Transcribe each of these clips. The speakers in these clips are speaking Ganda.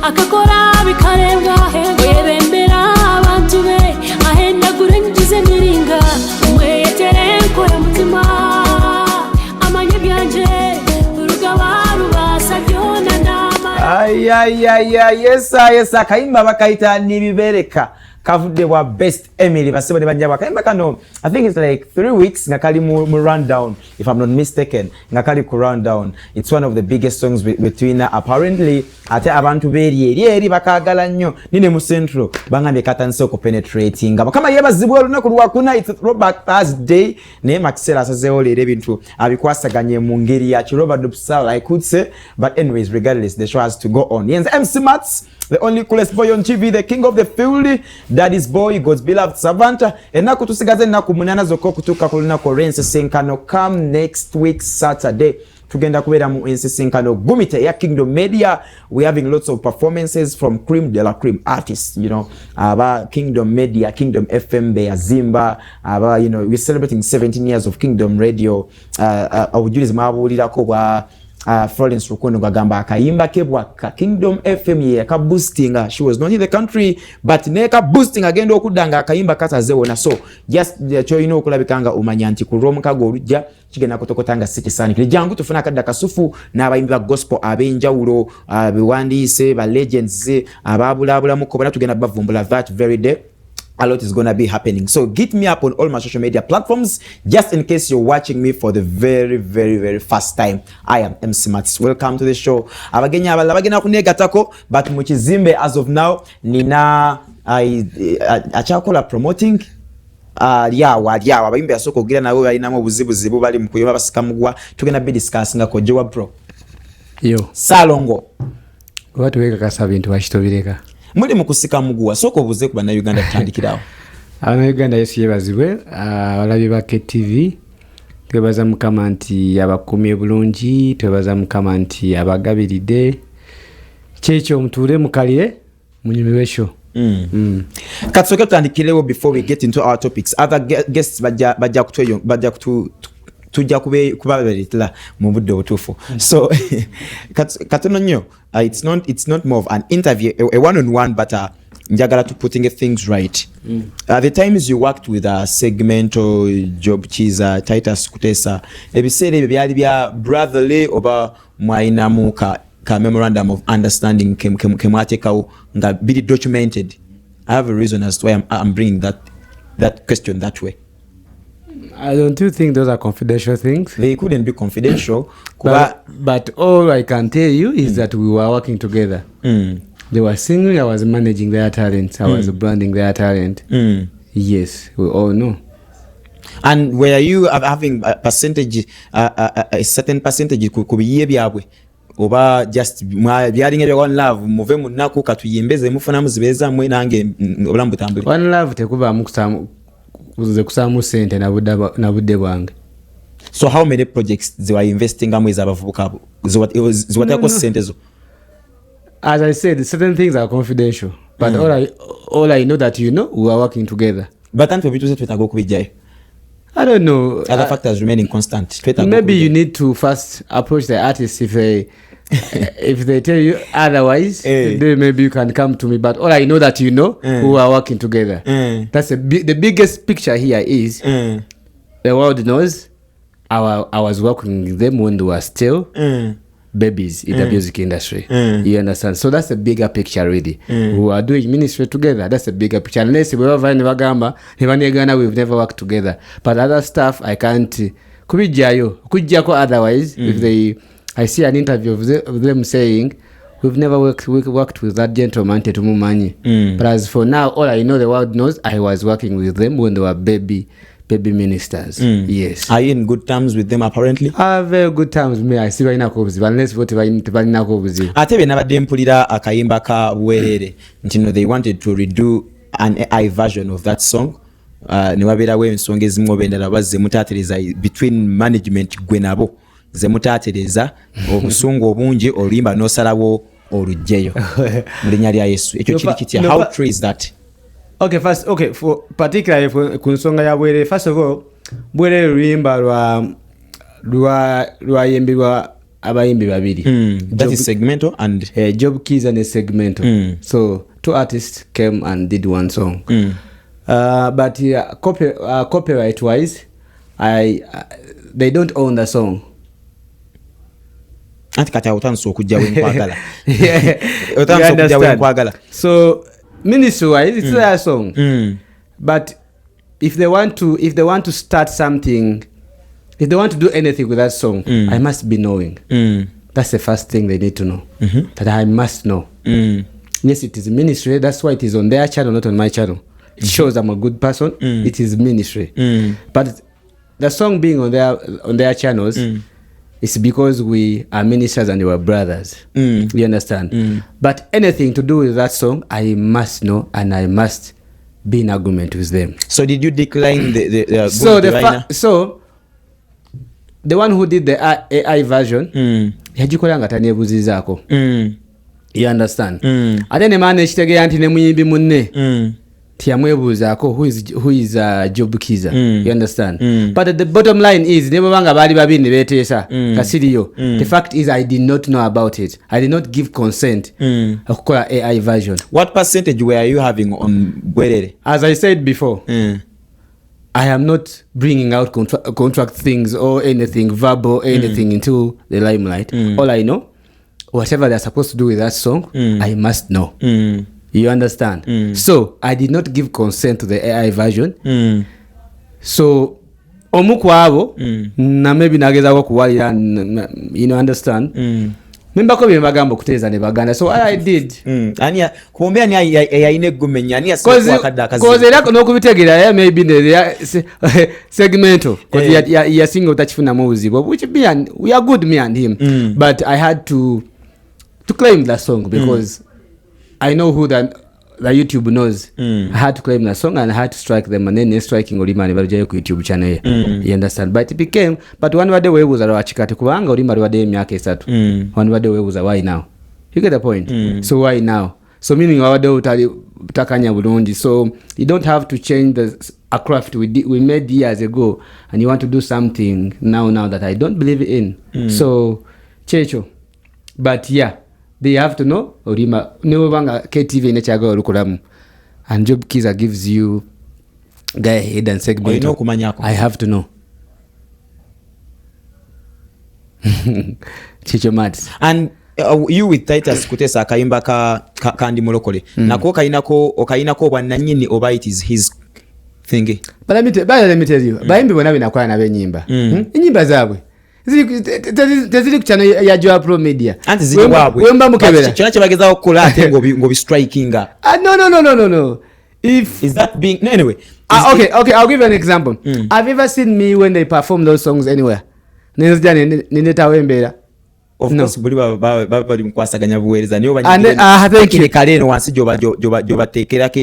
Akakora bikarebwa, oyebembera abantu be, ahendagura engize emiringa, umweyetere nkora mutima, amanye byanje rugaba rubasa byona namara. Ayayaya, yesa yesa, akayimba bakayita Nibibereka, kavudde bwa Best Emily. Basebo ne bannyabo, akayimba kano, I think it's like 3 weeks nga kali mu rundown, if I'm not mistaken, nga kali ku rundown. It's one of the biggest songs between, apparently. Ate abantu beeri eri eri bakaagala nnyo, nine mu Central bangambye katandise okupenetratinga. Mukama yeebazibwa. Olunaku lwakuna, it's Throwback Thursday, naye Maxwell asazeewo leero ebintu abikwasaganye mu ngeri ya kirobert style, I could say. But anyways, regardless, the show has to go on. Yenze MC Mats, the only coolest boy on TV, the king of the field, daddy's boy, God's beloved servant. Ennaku tusigaze ennaku 8 zokka okutuuka ku lunaku olw'ensisinkano. Come next week Saturday, tugenda kubeera mu ensisinkano gumite eya Kingdom Media. We having lots of performances from cream de la cream artists aba Kingdom Media, Kingdom FM beyazimba aba. We're celebrating 17 years of Kingdom Radio. Obujulizi mwabuulirako bwa Florence Rukundo ng'agamba akayimba ke bwakka Kingdom FM ye yakaboostinga. She was not in the country, but neka boosting, agenda okudda nga akayimba kasaze wona. So just kyolina okulabika nga omanya nti ku lw'omukago olujja kigenda kutokota nga si kisaanikire. Jangu tufune akadde akasufu n'abayimbi ba gospel ab'enjawulo, bewandiise ba legends ababulabulamuko bonna, tugenda bavumbula that very day. A lot is gonna be happening. So get me up on all my social media platforms, just in case you're watching me for the very, very, very first time. I am MC Mats. Welcome to the show. Abagenyi abalala bagenda kuneegattako, but mu kizimbe as of now nina akyakola promoting, ali awo, ali awo. Abayimbi asooka okugira nabo balinamu obuzibuzibu, bali mu kuyomba, basika mugwa, tugenda bidiscussingako. Jowa bro. Yo. Salongo. Oba tuwekakasa bintu wakitobireka. Muli mu kusika muguwa, sooka obuze ku Bannayuganda, tutandikirawo. Abannayuganda, Yesu yebazibwe. Abalabi ba KTV, twebaza Mukama nti abakumye bulungi, twebaza Mukama nti abagabiridde. Kyekyo, mutuule mukalire munyumirwe show. Katusooke tutandikirewo before we get into our topics. Other guests bajja kutu tujja kubaberetera mu budde obutuufu. So katono nnyo, it's not more of an interview, a one on one, but njagala to putting things right. The times you worked with Segmento, Job Kiza, Titus Kutesa, ebiseera ebyo byali bya brotherly oba mwalinamu ka memorandum of understanding kemwateekawo nga biri documented? I have a reason as to why I'm bringing that question that way. I don't you think those are confidential things? They couldn't be confidential kuba But all I can tell you is that we were working together. They were singing, I was managing their talent, I was branding their talent. Yes, we all know. And were you having a percentage, a certain percentage ku biyiye byabwe, oba just byalinga bya one love, muve mu nnaku katuyimbe, ze mufunamu zibeezammwe, nange obulamu butambule? One love tekuvaamu nze kusaamu sente na budde bwange. So how many projects zewainvestingamu ez'abavubuka abo ziwateekako sente zo? As I said, certain things are confidential, but all I know that we are working together. But anti webituuse twetaaga okubijjayo. I don't know. Other factors remaining constant, twetaaga Maybe you okubijjayo. Need to first approach the artists. If they tell you otherwise, then maybe you can come to me. But all I know that we are working together. That's the biggest picture here is the world knows I was working with them when they were still babies in the music industry. You understand? So that's the bigger picture, really. We are doing ministry together. That's the bigger picture. Unless we bava ne bagamba ne banegana, we've never worked together. But other stuff I can't kubijjayo kujjako. Otherwise, if they I see an interview of them saying we've never worked with that gentleman, tetumumanyi. But as for now, all I know, the world knows I was working with them when they were baby ministers. Yes. Are you in good terms with them, apparently? Ah, very good times. Me, I sibalinako obuzibu, unless bo tebalinako obuzibu. Ate bye nabadde mpulira akayimba ka Bwerere nti no, they wanted to redo an AI version of that song, ne wabeerawo ensonga ezimu oba endala oba zemutaatereza between management gwe nabo, zemutaatereza, obusungu obungi, oluyimba n'osalawo olugjeyo mu linnya lya Yesu. Ekyo kiri kitya? No, How but true is that? Okay, first, okay, for particularly for ku nsonga ya Bwerere, first of all, Bwerere luyimba lwa lwayimbibwa Abayimbi babiri. That is Segmento and Job Kiza ne Segmento. So two artists came and did one song. But copyright wise, I they don't own the song. Anti kati awo otandise okujja wenkwagala, otandise okujja wenkwagala. So ministry wise, it's their song. But if they want to start something, if they want to do anything with that song, I must be knowing. That's the first thing they need to know. That I must know. Yes, it is ministry. That's why it is on their channel, not on my channel. It shows I'm a good person. It is ministry. But the song being on their channels, it's because we are ministers and we are brothers. You understand? But anything to do with that song, I must know and I must be in agreement with them. So did you decline the So the Liner? So the one who did the AI version yagikola nga taneebuzizaako. You understand? Ate ne maana ekitegeera nti ne muyimbi munne tiyamwebuuzaako, who is Job Kiza. You understand? But the bottom line is, ne bwebanga baali babiri ne beeteesa nga siriyo, the fact is I did not know about it. I did not give consent okukola AI version. What percentage were you having on Bwerere? As I said before, I am not bringing out contract things or anything verbal, anything into the limelight. All I know, whatever they're supposed to do with that song, I must know. You understand? So I did not give consent to the AI version. So omu ku abo na maybe nagezaako okuwalira understand? Nembako bye mbagamba okutereeza ne baganda. So what I did, Ani kubombe ani ayina eggumenya, ani yasinga akazibu? Cause era n'okubitegeera era maybe Segmento, cause yasinga otakifunamu obuzibu, which me and we are good, me and him. But I had to claim that song because I know who the YouTube knows. I had to claim the song and I had to strike them, and then ne striking oluyimba ne baluggyayo ku YouTube channel ye. You understand? But it became, but wandibadde weebuuza lwaki kati, kubanga oluyimba lubaddeyo emyaka 3. Wandibadde weebuuza why now? You get the point? So why now? So meaning wabadde otali butakanya bulungi. So you don't have to change a craft we made years ago and you want to do something now that I don't believe in. So kyekyo. But yeah, they have to know oluyimba ne bwebanga KTV nekyagala olukolamu and Job Kiza gives you guy ahead and segment. Olina okumanyako. I have to know. Kyekyo, Mats. And you with Titus Kutesa, akayimba ka kandi mulokole nako kayinako, okayinako obwannannyini oba it is his thing? But let me tell you, bayimbi bonna benakola nabo enyimba, Enyimba zaabwe teziri ku channel ya Joa Pro Media. Anti ziri waabwe. Wemba mukebera. But kyonna kyebagezaako okukola ate ng'obistrikinga. Ah, no. If Is that being, no, anyway. Ah, okay, I'll give you an example. Have you ever seen me when they perform those songs anywhere? Nenzija nendetawo embeera. Of No. course, buli baba bali mukwasaganya buweereza naye. And then, ah, thank you. Kale eno wansi gyobateekerako.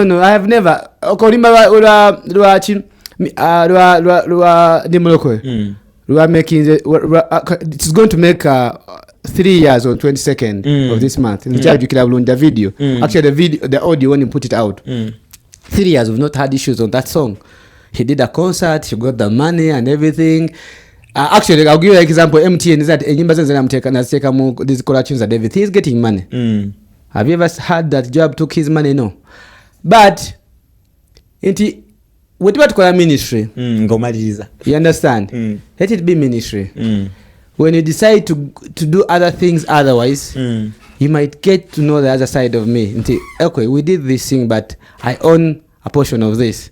No. I have never. Oluyimba lwa ki? Lwa ndi mulokole. Lwa making it's going to make 3 years on 22nd of this month. Nkyajjukira bulungi the video. Actually, the video, the audio, when you put it out. 3 years we've not had issues on that song. He did a concert, he got the money and everything. Actually, I'll give you an example. MTN is that enyimba ze naziteeka naziteeka mu these collections and everything. He's getting money. Have you ever heard that Job took his money? No. But nti bwe tuba tukola ministry, Ng'omaliriza. You understand? Let it be ministry. When you decide to do other things otherwise, you might get to know the other side of me. Nti, okay, we did this thing, but I own a portion of this.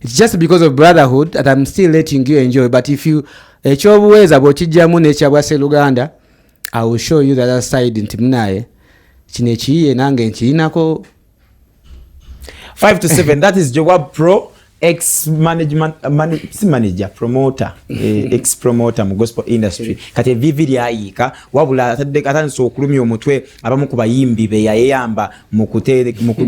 It's just because of brotherhood that I'm still letting you enjoy. But if you ekyobuweeza bw'okijjamu n'ekyabwa Sseruganda, I will show you the other side nti munaye kino ekiyiye nange nkirinako. 5 to 7, that is Joab Pro, ex management, si manager, promoter, ex promoter mu gospel industry. Kati evivi lyayiika, wabula atandise okulumya omutwe abamu ku bayimbi be yayeyamba mu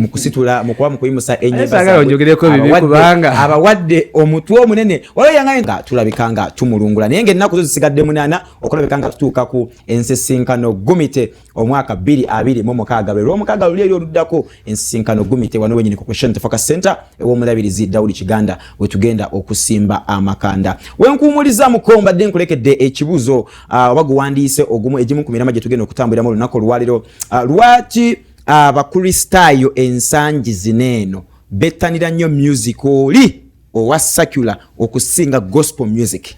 kusitula, mu kuba mu kuyimusa ennyimba Saagala zaabwe. onjogereko bibi kubanga- Abawadde omutwe omunene. Waliwo yangaye nga tulabika nga tumulungula, naye ng'ennaku zo zisigadde 8 okulabika nga tutuuka ku ensisinkano Gumite omwaka 2026, lwe lwomukaaga luli eri oluddako. Ensisinkano Gumite wano wenyini ku Crescent Focus Center ew'omulabirizi Dawudi. Kiganda wetugenda okusimba amakanda. Wenkuumuliza muko mbadde nkulekedde ekibuuzo, oba guwandiise ogumu egimu ku mirama gye tugenda okutambuliramu olunaku olwaleero. Lwaki Abakristaayo ensangi zino eno bettanira nnyo music oli owa secular okusinga gospel music?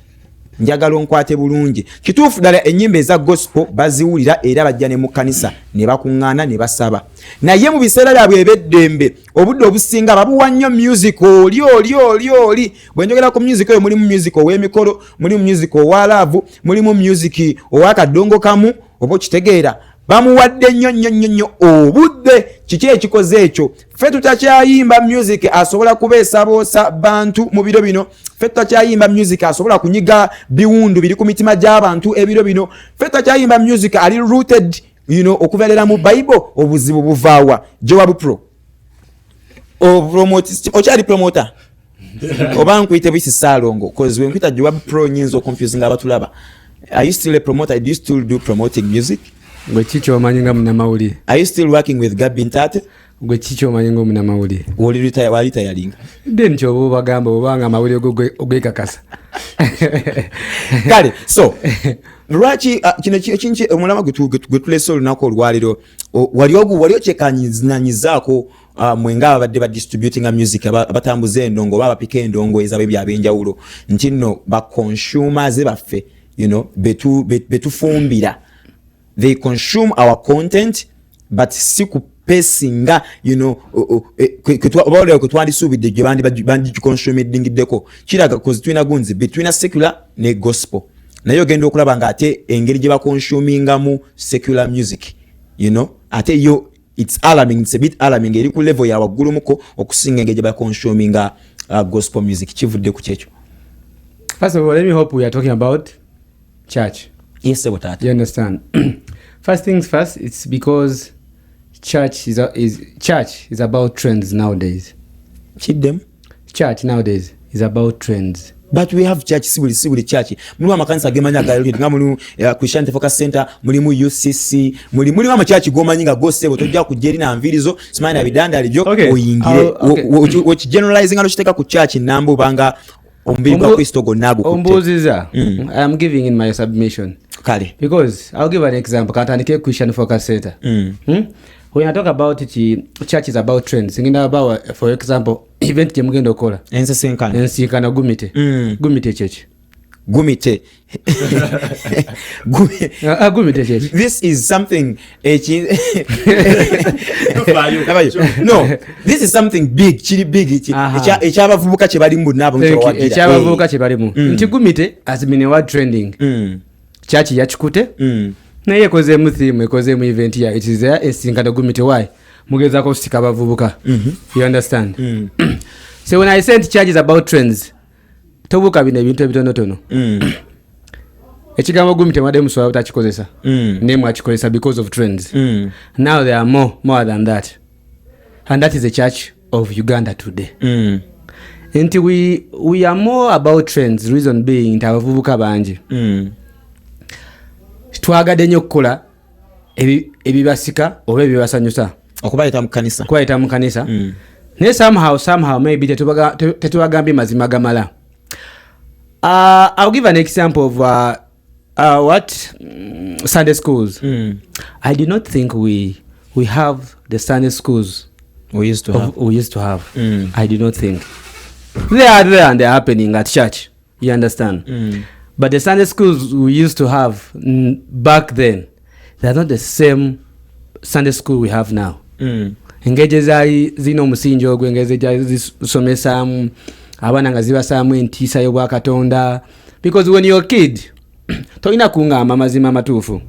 Njagala onkwate bulungi. Kituufu ddala ennyimba eza gospel baziwulira era bajja ne mu kkanisa ne bakuŋŋaana ne basaba, naye mu biseera byabwe eb'eddembe obudde obusinga babuwa nnyo music oli oli oli oli. Bwe njogera ku music oyo, mulimu music ow'emikolo, mulimu music owa love, mulimu music ow'akadongo kamu, oba okitegeera, bamuwadde nnyo nnyo nnyo nnyo obudde. Kiki ekikoze ekyo? Ffe tutakyayimba music asobola kubeesaboosa bantu mu biro bino. Ffe tutakyayimba music asobola kunyiga biwundu biri ku mitima gy'abantu ebiro bino. Ffe tutakyayimba music ali rooted okubeerera mu Bible. Obuzibu buvaawa? Joab Pro, okyali promoter oba nkuyite bisi Saalongo? 'Cause we nkuyita Joab Pro nyinza oconfusing abatulaba. Are you still a promoter? Do you still do promoting music? Gwe ki kyomanyi nga munnamawulire? Are you still working with Gabi Ntate? Gwe ki kyomanyi nga omunnamawulire? Oli retire, wali retiringa? Then kyoba obagamba obanga amawulire go ogekakasa. Kale, so lwaki kino ekinki omulama gwe tulese olunaku olwaliro, wali ogu wali okyekanyizaako, mwe nga ababadde badistributinga music, abatambuza endongo oba abapika endongo ezabwe byab'enjawulo, nti nno baconsumers baffe betufumbira, they consume our content but si ku pace nga oba oleo kwe twandisuubidde gye bandikonsumidingiddeko. Kiraga cause tulina gunzi bbiri, tulina secular ne gospel, naye ogenda okulaba nga ate engeri gye bakonsumingamu secular music ate yo it's alarming, it's a bit alarming, eri ku level ya waggulumuko okusinga engeri gye bakonsuminga gospel music. Kivudde ku kyekyo? First of all, let me hope we are talking about church. Yes, sebo taata. You understand? First things first, it's because church is about trends nowadays. Kiddemu. Church nowadays is about trends. But we have church, si buli church. Mulimu amakanisa gemanyi agaludde nga mulimu Christianity Focus Center, mulimu UCC, mulimu amakyaki gomanyi nga gosebo tojja kujja eri na nviirizo simanyi na bidandali byo oyingire. Okigeneralizing nga nokiteeka ku church namba obanga omubiri gwa Kristo gonna agukutte. Ombuuziza. I am giving in my submission. Kale. Because I'll give an example. Kantandike Christian Focus Center. When I talk about it, church is about trends. Ngenda about, for example, event gye mugenda okukola. Ensisinkano. Ensinkano gumite. Gumite kyeki? Gumite. Gumite kyeki? This is something eki no, this is something big, kiri big, ekyabavubuka kye balimu bonna abamu. Thank you. Kyebawagira. Ekyabavubuka kye balimu. Nti gumite has been a word trending. Church yakikute. Naye ekozeemu theme, ekozeemu event ya it is there, ensinkano gumite. Why? Mugezaako okusika abavubuka. You understand? So when I say nti church is about trends, tobuuka bino ebintu ebitonotono. Ekigambo gumite mwadde musobola butakikozesa. Naye mwakikozesa because of trends. Now there are more than that. And that is the Church of Uganda today. Nti we are more about trends, reason being nti abavubuka bangi. Twagadde nnyo okukola ebibasika oba ebibasanyusa. Okubayita mu kanisa. Kubayita mu kanisa. Naye somehow maybe tetubagambye mazima gamala. I'll give an example of what Sunday schools. I do not think we have the Sunday schools we used to have. We used to have. I do not think they are there and they're happening at church. You understand? But the Sunday schools we used to have back then, they're not the same Sunday school we have now. Engeri ezaali zirina omusingi ogwo, engeri ezaali zisomesaamu abaana nga zibasaamu entiisa y'obwakatonda, because when you're a kid tolina kuŋŋamba amazima amatuufu,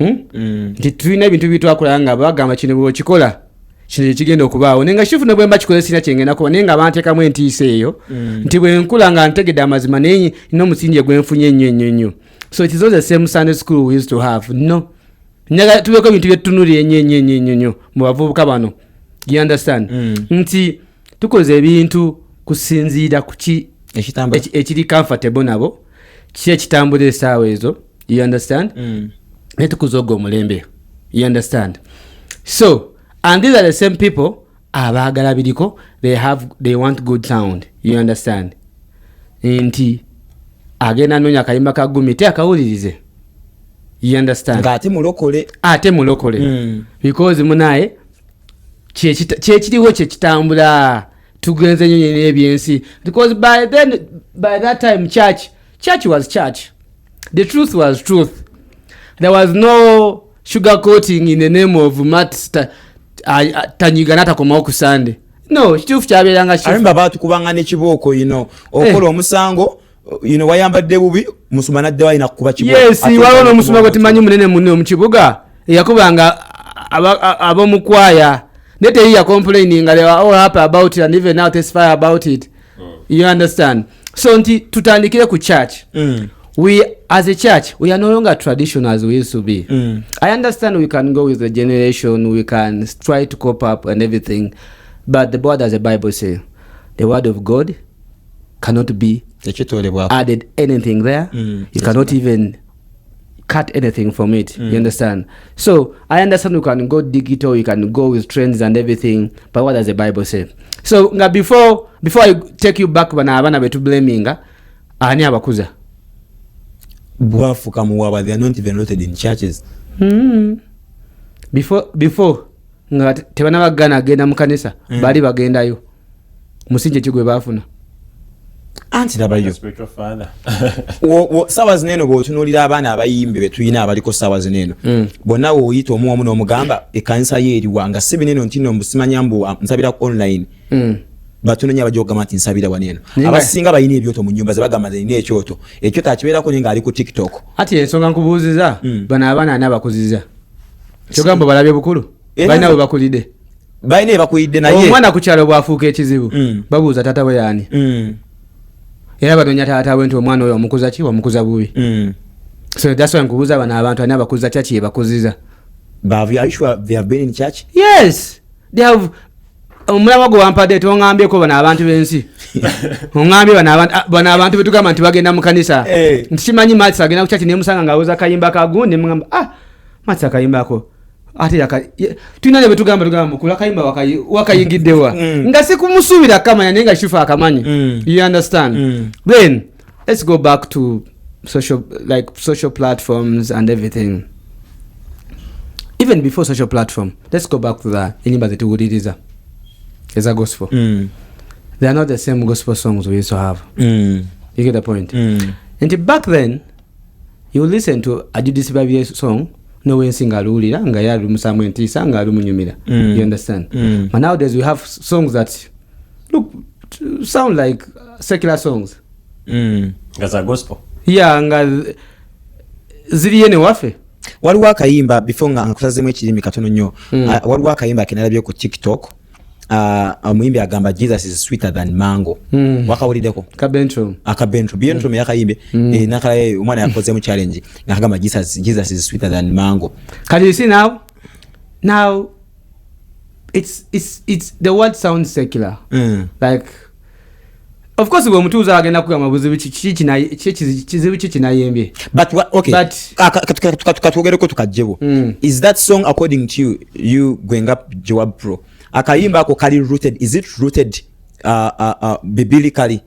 Nti tulina ebintu byetwakola nga bagamba kino bwekikola kino kyekigenda okubaawo, naye nga kituufu ne bwe mba kikoze sirina kyengenda kuba, naye nga banteekamu entiisa eyo nti bwe nkula nga ntegedde amazima, naye nina omusingi gwenfunye ennyo ennyo ennyo. So it is not the same Sunday school we used to have, no. Njagala tubeeko ebintu byetutunulira ennyo ennyo ennyo ennyo nnyo mu bavubuka bano. You understand? Nti tukoze ebintu kusinziira ku ki ekitambula ekiri comfortable nabo, ki ekitambula essaawa ezo. You understand? Naye tukuza ogwo omulembe. You understand? So, and these are the same people. Abaagala biriko, they want good sound, you understand? Nti agenda anoonya akayimba ka gumi te akawulirize, you understand? Ng'ate mulokole. Ate mulokole. Because munaye kyekiriwo kyekitambula, tugenze nyo n'ebyensi, because by then, by that time, church was church, the truth was truth. There was no sugar coating in the name of mat tanyiga natakomawo ku Sunday. No, kituufu kyabeeranga kituufu. Alimba batukubanga n'ekibooko ino okola omusango ino wayambadde bubi, musumba nadde walina kukuba kibooko. Yes. Ate Waliwo n'omusumba gwe kuba tumanyi munene muno mu kibuga eyakubanga ab'omukwaya, naye teyiya complaining nga they were all happy about it and even now testify about it, you understand? So nti tutandikire ku church. We as a church, we are no longer traditional as we used to be. I understand we can go with the generation, we can try to cope up and everything, but what does the Bible say? The word of God cannot be Tekitoolebwako. Added anything there. You cannot even cut anything from it. You understand? So I understand you can go digital, you can go with trends and everything, but what does the Bible say? So nga before I take you back, bana abaana betublaminga, ani abakuza? Bwafuka muwaba, they are not even rooted in churches. Before nga tebanabagana agenda mu kanisa, baali bagendayo, musingi ki gwe baafuna? Anti labayo. Spiritual father. Saawa zino eno bw'otunuulira abaana abayimbi betulina abaliko saawa zino eno, bonna woyita omu omu n'omugamba ekkanisa ye eriwa, nga si binene nti no mbusimanya mbu nsabira ku online. Batono nnyo abajja okugamba nti nsabira wano eno. Naye Abasinga balina ebyoto mu nyumba ze bagamba nti nina ekyoto, ekyoto akibeerako naye ng'ali ku TikTok. Ati ensonga nkubuuziza, bano abaana ani abakuziza? Kyogamba balabye bukulu? Era Balina bwe bakulidde. Balina ebakulidde naye Omwana ku kyalo bwafuuka ekizibu, babuuza taata we yaani. Era banoonya taata we nti omwana oyo omukuza ki, wamukuza bubi. So that's why nkubuuza, bano abantu ani abakuza? Kyaki yebakuziza? But are you sure they have been in church? Yes, they have. Omulamwa gwe wampadde toŋŋambyeko bano abantu b'ensi, oŋŋambye bano abantu, bano abantu betugamba nti bagenda mu kanisa. Nti kimanyi Mats agenda ku church, nemusanga ng'awoza akayimba kagundi, nemugamba, "Ah, Mats, akayimba ako ate tulina ne betugamba, tugamba mukulu akayimba wakayigiddewa?" Nga sikumusuubira kamanya, naye nga kituufu akamanyi. You understand? Then let's go back to social, like social platforms and everything. Even before social platform, let's go back to the enyimba zetuwuliriza eza gospel. They are not the same gospel songs we used to have. You get the point? Nti back then you listen to a Judith Babirye song nowensi nga aluwulira nga ye alumusaamu entiisa nga alumunyumira. You understand? But nowadays we have songs that look sound like secular songs. Nga za gospel. Yeah, nga ziriyo newaffe. Waliwo akayimba, before nga nkusazemu ekirimi katono nnyo, waliwo akayimba kenalabye ku TikTok, omuyimbi agamba, "Jesus is sweeter than mango." Wakawuliddeko? Ka Bentrum. Aka Bentrum, Bentrum yakayimbe. Nakalaye omwana yakozemu challenge ngakagamba, Jesus is sweeter than mango." Can you see now? Now it's the word sounds secular. Like, of course bwe mutuuza agenda kugamba buzibu kizibu ki kinayimbye. But what, okay. Katwogereko tukajjebo. Is that song, according to you gwenga Joab Pro, akayimba ako kali rooted, is it rooted biblically?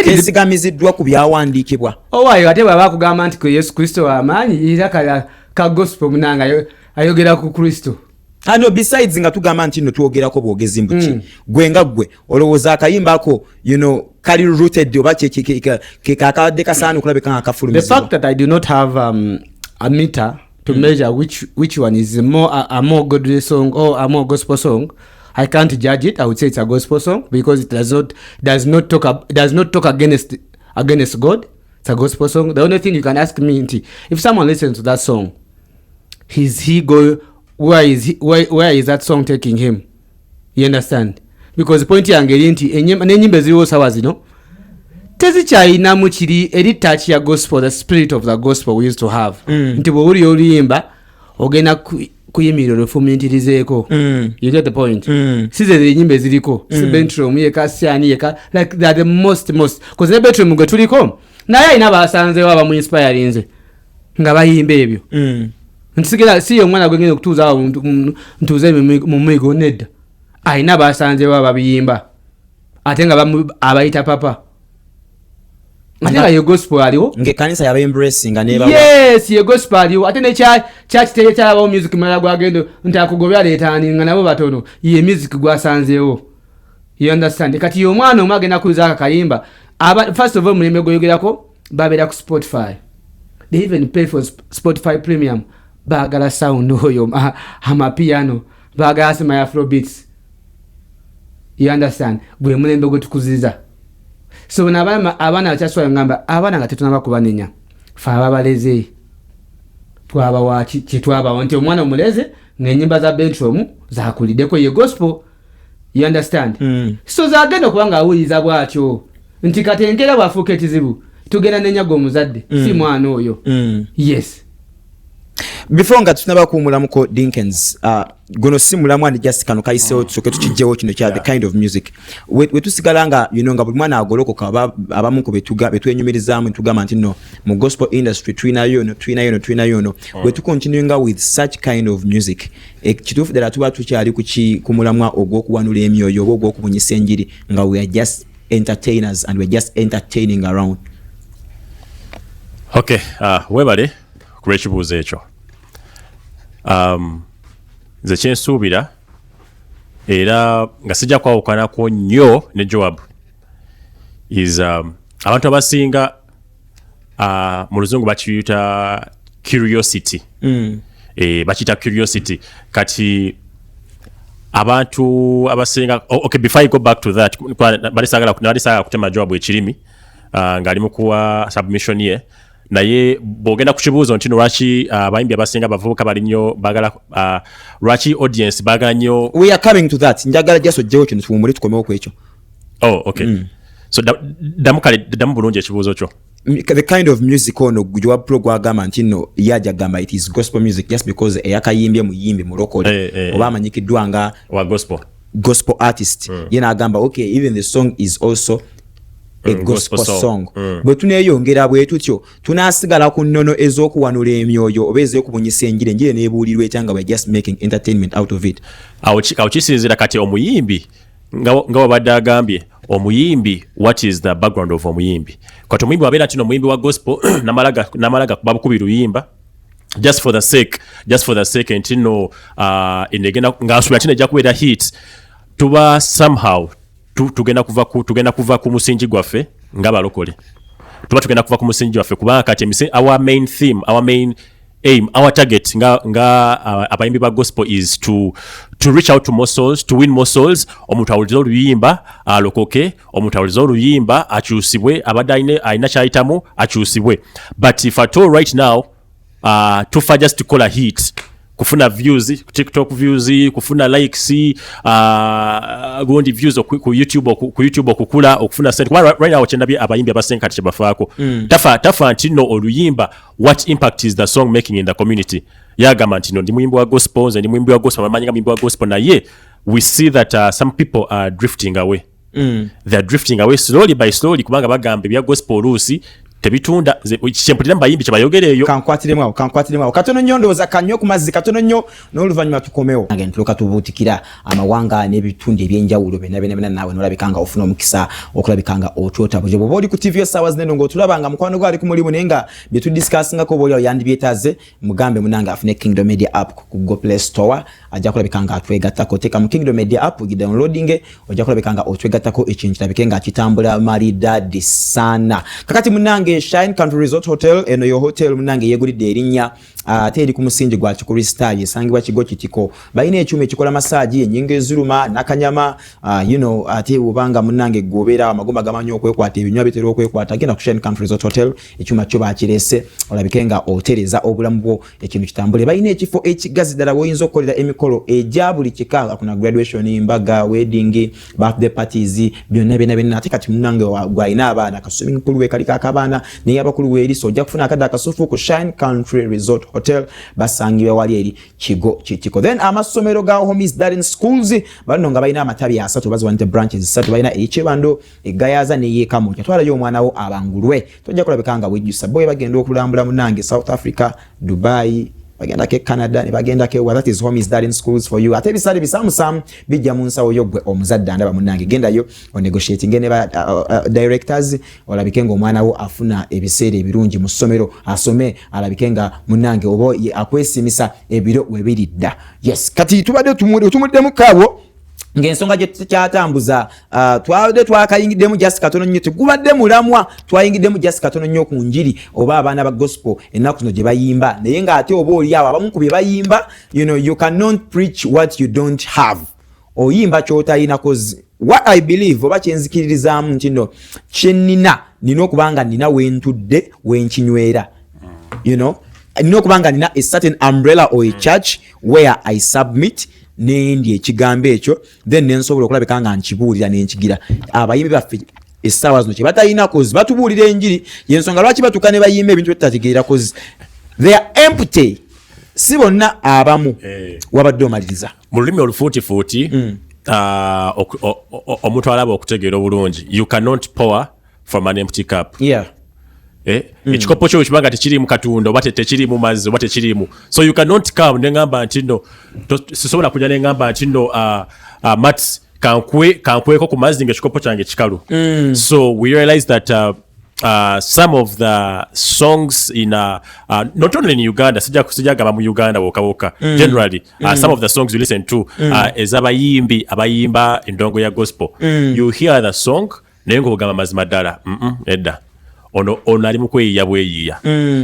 Kesigamiziddwa ku byawandiikibwa? Owaayo, ate bwaba akugamba nti ku Yesu Kristo w'amaanyi, era ka gospel munanga ayogera ku Kristo. Ah, no, besides nga tugamba nti nno twogerako bwogezi mbuki, gwe nga gwe olowooza akayimba ako kali rooted oba ke kakabadde kasaana okulabika nga The kafulumizibwa? fact that I do not have a meter to measure which one is a more godly song or a more gospel song, I can't judge it. I would say it's a gospel song because it does not talk against God. It's a gospel song. The only thing you can ask me, nti, if someone listens to that song, is he go where is he, where is that song taking him? You understand? Because point yange eri nti n'ennyimba eziriwo sawa zino tezikyayinamu kiri eri touch ya gospel, the spirit of the gospel we used to have. Nti bw'owulira oluyimba ogenda kuyimirira olufumiitirizeeko. You get the point? Si ze enyimba eziriko, si Bentrom yeka, si ani yeka, like they are the most cause ne Bentrom gwe tuliko naye alina basanzewo abamuinspirinze nga bayimba ebyo. Nti sigera si ye omwana gwengenda okutuuza awo ntuuze mu migo, nedda. Alina basanzewo ababiyimba, ate nga abayita papa, ate nga ye gospel aliwo. Ng'ekkanisa yaba embracing nga nebawa. Yes, ye gospel aliwo, ate nekyakiteye kyalabawo music mulala gwagendo nti akugobya aleetaani nga nabo batono, ye music gwasanzeewo, you understand? Kati ye omwana omu agenda kuuza ako kayimba. First of all, mulembe gweyogerako babeera ku Spotify. They even pay for Spotify Premium. Baagala sound oyo amapiano, baagala sema afrobeats, you understand? Gwe mulembe gwe tukuziza. So bano abaana bakyaswala, ngamba abaana nga tetunaba kubanenya, fe ababaleze twabawa kyetwabawa nti omwana omuleze ng'enyimba za Bentrom zakuliddeko, ye gospel, you understand? So zagenda okuba nga awuliriza bw'atyo nti kati enkeera bw'afuuka ekizibu, tugenda nenyaga omuzadde, si mwana oyo. Yes. Before nga tunaba kuwumulamuko, Dinkins, guno si mulamu and just kano kayiseewo, tusooke tukijjewo kino kya the kind of music. We tusigala nga nga buli mwana agolokoka, abamu ku betwenyumirizaamu netugamba nti no, mu gospel industry tulinayo no, tulinayo no, tulinayo no. Bwe tucontinuinga with such kind of music, kituufu ddala tuba tukyali ku mulamwa ogw'okuwanula emyoyo oba ogw'okubunyisa enjiri, nga we are just entertainers and we are just entertaining around? Okay, webale ku lw'ekibuuzo ekyo. Nze kyensuubira, era nga sijja kwawukanako nnyo ne Joab, is abantu abasinga, mu luzungu bakiyita curiosity. Bakiyita curiosity. Kati abantu abasinga, oh, okay, before I go back to that, bali saagala kutema Joab ekirimi ng'ali mu kuwa submission ye, naye bw'ogenda ku kibuuzo nti no lwaki abayimbi abasinga abavubuka bali nnyo baagala, lwaki audience baagala nnyo. We are coming to that. Njagala just ojjewo kino, tuwumule, tukomewo ku ekyo. Oh, okay. So ddamu, kale ddamu bulungi ekibuuzo kyo. The kind of music ono Joab Pro gwagamba nti nno ye ajja gamba it is gospel music just because eyakayimbye muyimbi mulokole oba amanyikiddwa nga wa gospel, gospel artist, ye n'agamba okay, even the song is also a gospel gospel song. song. Bwe tuneeyongera bwe tutyo, tunaasigala ku nnono ez'okuwanula emyoyo oba ez'okubunyisa enjiri, enjiri eneebuulirwa etya nga we just making entertainment out of it? Awo kisinziira kati omuyimbi nga wabadde agambye omuyimbi, what is the background of omuyimbi? Kati omuyimbi wabeera nti omuyimbi wa gospel namala gakuba bukubi luyimba just for the sake nti no, enegenda ng'asuubira nti nejja kubeera hit, tuba somehow tugenda kuva ku musingi gwaffe ng'abalokole. Tuba tugenda kuva ku musingi gwaffe, kubanga kati our main theme, our main aim, our target nga abayimbi ba gospel is to reach out to more souls, to win more souls. Omuntu awulirize oluyimba alokoke, omuntu awulirize oluyimba akyusibwe, abadde alina kyayitamu akyusibwe. But if at all right now tufa just kukola hit, kufuna views, TikTok views, kufuna likes, gundi views ku YouTube okukula, okufuna sente, kuba right now kyendabye abayimbi abasinga kati kyebafaako, tafa nti no oluyimba, what impact is the song making in the community. Yagamba nti no, ndi muyimbi wa gospel, nze ndi muyimbi wa gospel, abamanyi nga muyimbi wa gospel, naye we see that some people are drifting away. They are drifting away slowly by slowly, kubanga bagamba ebya gospel oluusi tebitunda. Nze kyempulira mu bayimbi kyebayogera eyo. Kankwatiremu awo, kankwatiremu awo katono nnyo, ndowooza kanywe ku mazzi katono nnyo n'oluvannyuma tukomewo. Nange ntuloka tubuutikira amawanga n'ebitundu ebyenjawulo byonna byonna byonna, naawe nolabika nga ofuna omukisa okulabika nga otwota bujo. Bw'oba oli ku TV essaawa zineno ng'otulaba nga mukwano gwo ali ku mulimu, naye nga bye tudiscussingako oba oliawo yandibyetaaze, mugambe munange afune Kingdom Media app ku Google Play Store, ajja kulabika nga atwegattako. Teeka mu Kingdom Media app, gidownloading, ojja kulabika nga otwegattako, ekintu kirabike nga kitambula maridadi sana. Kakati munange, Shine Country Resort Hotel, eno yo hotel munange yeegulidde erinnya, ate eri ku musingi gwa Kikristaayo, esangibwa Kigo Kitiko. Balina ekyuma ekikola massage, ennyingo eziruma nakanyama, ate obanga munange gwobeera amagumba gamanyi okwekwata, ebinywa bitera okwekwata, genda ku Shine Country Resort Hotel, ekyuma kyo bakirese, olabike nga otereza obulamu bwo, ekintu kitambule. Balina ekifo ekigazi ddala woyinza okukolera emikolo egya buli kika, kuna graduation, mbaga, wedding, birthday parties, byonna byonna byonna. Ate kati munange gwalina abaana, ka swimming pool wekaliko akabaana naye abakulu weeri, so ojja kufuna akadde akasufu ku Shine Country Resort Hotel, basangibwa wali eri Kigo Kitiko. Then amasomero ga Homies Darling Schools balino nga balina amatabi asatu, baziwanite branches ssatu, balina ekyebando, egayaza neyekamukya. Twalayo omwana wo abangulwe, tojja kulabika nga wejjusa. Boye bagenda okulambula munange South Africa, Dubai, Bagendako e Canada, ne bagendako ewa. That is Homies Darling Schools for you. Ate ebisale bisamusamu bijja mu nsawo yo. Gwe omuzadde andaba, munnange, gendayo onegotiatinge ne ba directors, olabike nga omwana wo afuna ebiseera ebirungi mu ssomero, asome, alabike nga munnange oba akwesimisa ebiro webiri dda. Yes, kati tubadde tumuddemu kaawo ng'ensonga gye tukyatambuza. Twabadde twakayingiddemu just katono nnyo, tegubadde mulamwa, twayingiddemu just katono nnyo ku njiri oba abaana ba gospel ennaku zino gye bayimba, naye ng'ate oba oli awo abamu ku bye bayimba, you cannot preach what you don't have. Oyimba ky'otalina, 'cause what I believe oba kyenzikiririzaamu nti no kyenina, nina okuba nga nina wentudde wenkinywera, nina okuba nga nina a certain umbrella or a church where I submit nendi ekigambo ekyo, then nensobola okulabika nga nkibuulira nenkigira. Abayimbi baffe essaawa zino kyebatalina, 'cause batubuulira enjiri, yensonga lwaki batuuka ne bayimba ebintu byetutategeera, 'cause they are empty. Si bonna, abamu. Wabadde omaliriza. Mu lulimi olufuutifuuti, omuntu alaba okutegeera obulungi, you cannot pour from an empty cup. Eh? Ekikopo kyo kiba nga tekiriimu katunda oba tekiriimu mazzi oba tekiriimu, so you cannot come neŋŋamba nti no sisobola kujja neŋŋamba nti no mats kankweko ku mazzi nga ekikopo kyange kikalu. So we realize that some of the songs in not only in Uganda, sijja gamba mu Uganda wokka wokka, generally some of the songs you listen to ez'abayimbi abayimba endongo ya gospel, you hear the song naye ng'ogamba mazima ddala edda ono ali mu kweyiya bweyiya.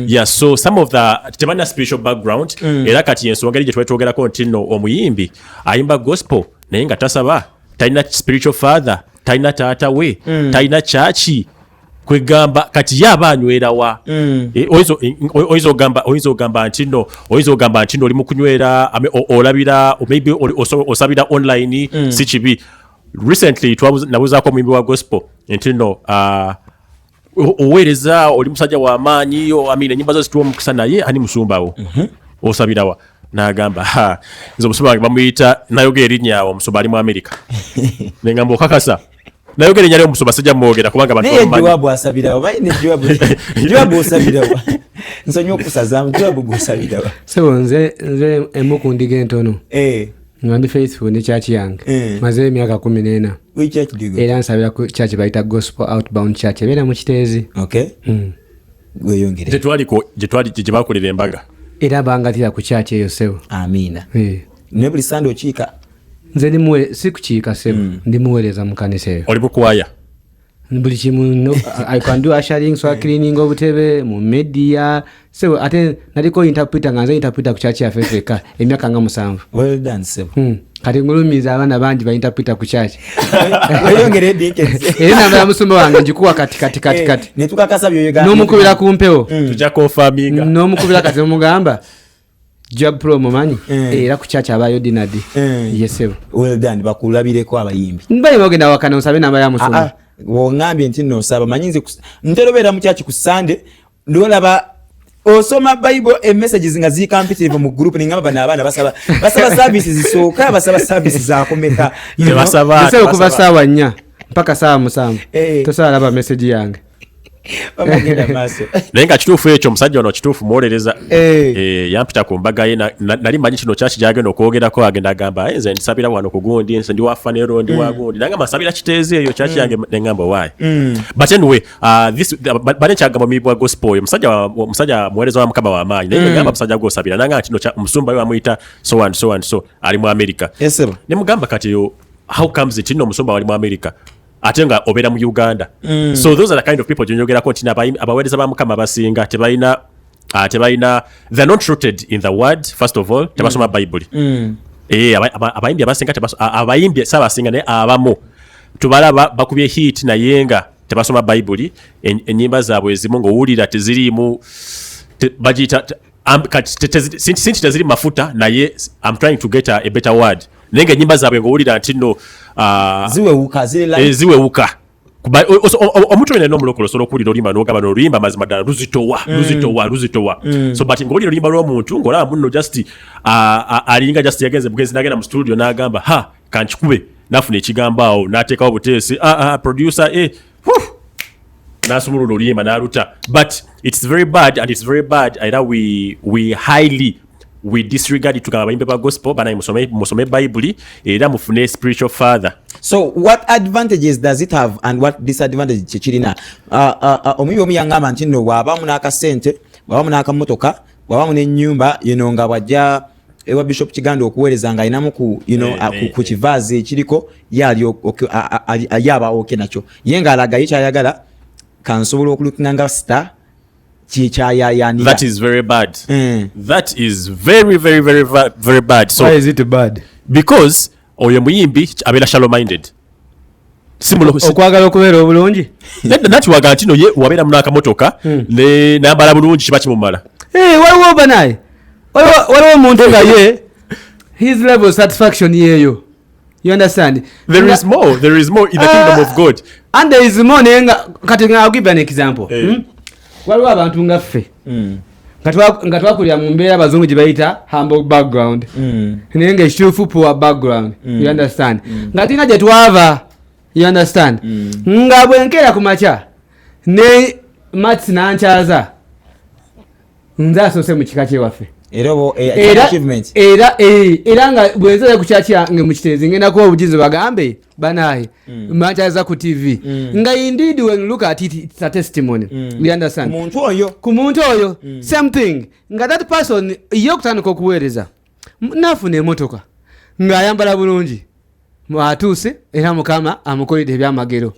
Yeah, so some of the tebalina spiritual background. Era kati ensonga eri gye twali twogerako nti nno omuyimbi ayimba gospel naye nga tasaba, talina spiritual father, talina taata we, talina kyaki kwegamba, kati ye aba anywerawa? Eh, oyinza ogamba nti nno oli mu kunywera olabira maybe osabira online. Si kibi. Recently nabuzaako omuyimbi wa gospel nti nno oweereza, oli musajja w'amaanyi, I mean, ennyimba zo zituwa omukisa, naye ani musumbawo? Osabirawa? N'agamba, "Ha, nze omusumba wange bamuyita," nayogera erinnya awo, omusumba ali mu Amerika. Nengamba, "Okakasa?" Nayogera erinnya ly'omusumba, sijja mwogera kubanga abantu Naye bamumanyi. Jowabu asabirawa? Bayine Jowabu, Jowabu osabirawa? Nsonyiwa okusazaamu. Jowabu, gwosabirawa? Sebo, nze emu ku ndiga entono nga ndi faithful ne church yange. Maze emyaka 14. Which church do you go? Era nsabira ku church bayita Gospel Outbound Church, ebeera mu Kiteezi. Okay. Gweyongere. Gye twali gye bakolera embaga. Era bangatira ku church eyo, sebo. Amiina. Eh. Naye buli Sande okiika? Nze si kukiika, sebo, ndi muweereza mu kanisa eyo. Oli mukwaya? Buli kimu, no, I can do ushering, so cleaning obutebe mu media, sebo. Ate naliko interpreter, nga nze interpreter ku church yaffe fekka emyaka nga 7. Well done, sebo. Kati ngulumiza abaana bangi ba interpreter ku church. Weyongere, Dickens. Era namba ya musumba wange ngikuwa kati kati kati kati. Netukakasa byoyogera. N'omukubira ku mpewo. Tujja confirminga. N'omukubira kati nomugamba job pro mumanyi. Era ku church abayo dinadi. Yesebo. Well done, bakulabireko abayimbi. Mbaye bagenda wakana osabe namba ya Ah, musumba. ah, woŋŋambye nti nno osaba, manyi nze ntera obeera mu kyaki ku Sande, nolaba osoma Bible, emessages nga zikampitirivu mu group, nengamba bano abaana basaba services zisooka, basaba services zakomeka, you know? Tebasaba. Ese okuva Tebasaba. saawa 4 mpaka saawa 7 tosobola laba message yange. Bamugenda maaso. Naye nga kituufu ekyo, omusajja ono kituufu mwolereza. Eh. Eh, yampita ku mbaga ye, nali manyi kino kyaki gyagenda okwogerako, agenda agamba, "Eh, nze nsabira wano ku gundi, nze ndi wa Fanero, ndi wa gundi." Nangamba nsabira Kiteezi eyo kyaki yange, neŋŋamba why. But anyway, this bane kyagamba omuyimbi wa gospel oyo, musajja muweereza wa Mukama w'amaanyi, naye ngamba, "Musajja gwosabira?" Nanga nti no omusumba we bamuyita so and so and so, ali mu America. Yes, sir. Ne mugamba, "Kati yo, how comes it nno omusumba wali mu America ate nga obeera mu Uganda?" So those are the kind of people gyenjogerako nti abaweereza ba Mukama abasinga tebalina, they're not rooted in the word. First of all, tebasoma Bayibuli. Eh, abayimbi abasinga abayimbi si abasinga, naye abamu tubalaba bakubye hit naye nga tebasoma Bayibuli. Ennyimba zaabwe ezimu ng'owulira teziriimu bagiyita kati si nti teziri mafuta, naye I'm trying to get a better word, naye nga ennyimba zaabwe ng'owulira nti nno Ziwewuka, ziri eh, ziwewuka. Omuntu yenna omulokole osobola okuwulira oluyimba n'ogamba n'oluyimba mazima ddala luzitowa, luzitowa, luzitowa. So but ng'owulira oluyimba lw'omuntu ng'olaba munno just alinga just yagenze bugenzi n'agenda mu studio n'agamba, "Ha, kankikube," n'afuna ekigambo awo n'ateekawo buteesi, producer, eh, whew, n'asumulula oluyimba n'aluta. But it's very bad and it's very bad. Era we highly We disregard, tugamba abayimbi ba gospel banaye musome Bayibuli era mufune spiritual father. So what advantages does it have and what disadvantage kyekirina? Omuyimbi omu yaŋŋamba nti nno bw'abamu n'akasente, bw'abamu n'akamotoka, bw'abamu n'ennyumba, nga bw'ajja ewa Bishop Kiganda okuweereza nga alinamu ku ku kivaazi ekiriko, ye ali ye aba okay nakyo, ye ng'alaga ye kyayagala, kansobola okulookinga nga star kyekyayayanira. That is very bad. That is very, very, very, very bad. So Why is it bad? Because oyo muyimbi abeera shallow minded. Okwagala okubeera obulungi. Nedda, nati waga nti no ye wabeera mu n'akamotoka ne nambala bulungi kiba kimumala. Eh, waliwo banaye, waliwo omuntu nga ye his level of satisfaction yeeyo, you understand? There is more, there is more in the kingdom of God. And there is more, naye nga kati nga I'll give an example. Eh. Waliwo abantu nga ffe nga twakulira mu mbeera abazungu gye bayita humble background, naye nga ekituufu poor background, you understand? Nga tulina gye twava, you understand? Nga bwenkeera ku makya ne mats nankyaza, nze asoose mu kika kyewaffe. Era obo era achievement. Era nga bwenzera ku kyaki yange mu Kiteezi, ngenda kuba obujizi bagambe banaye mankyaza ku TV, nga indeed when you look at it, it's a testimony, you understand? Omuntu oyo. Ku muntu oyo, same thing, nga that person ye okutandika okuweereza, naafuna emotoka ng'ayambala bulungi, atuuse era Mukama amukoledde ebyamagero,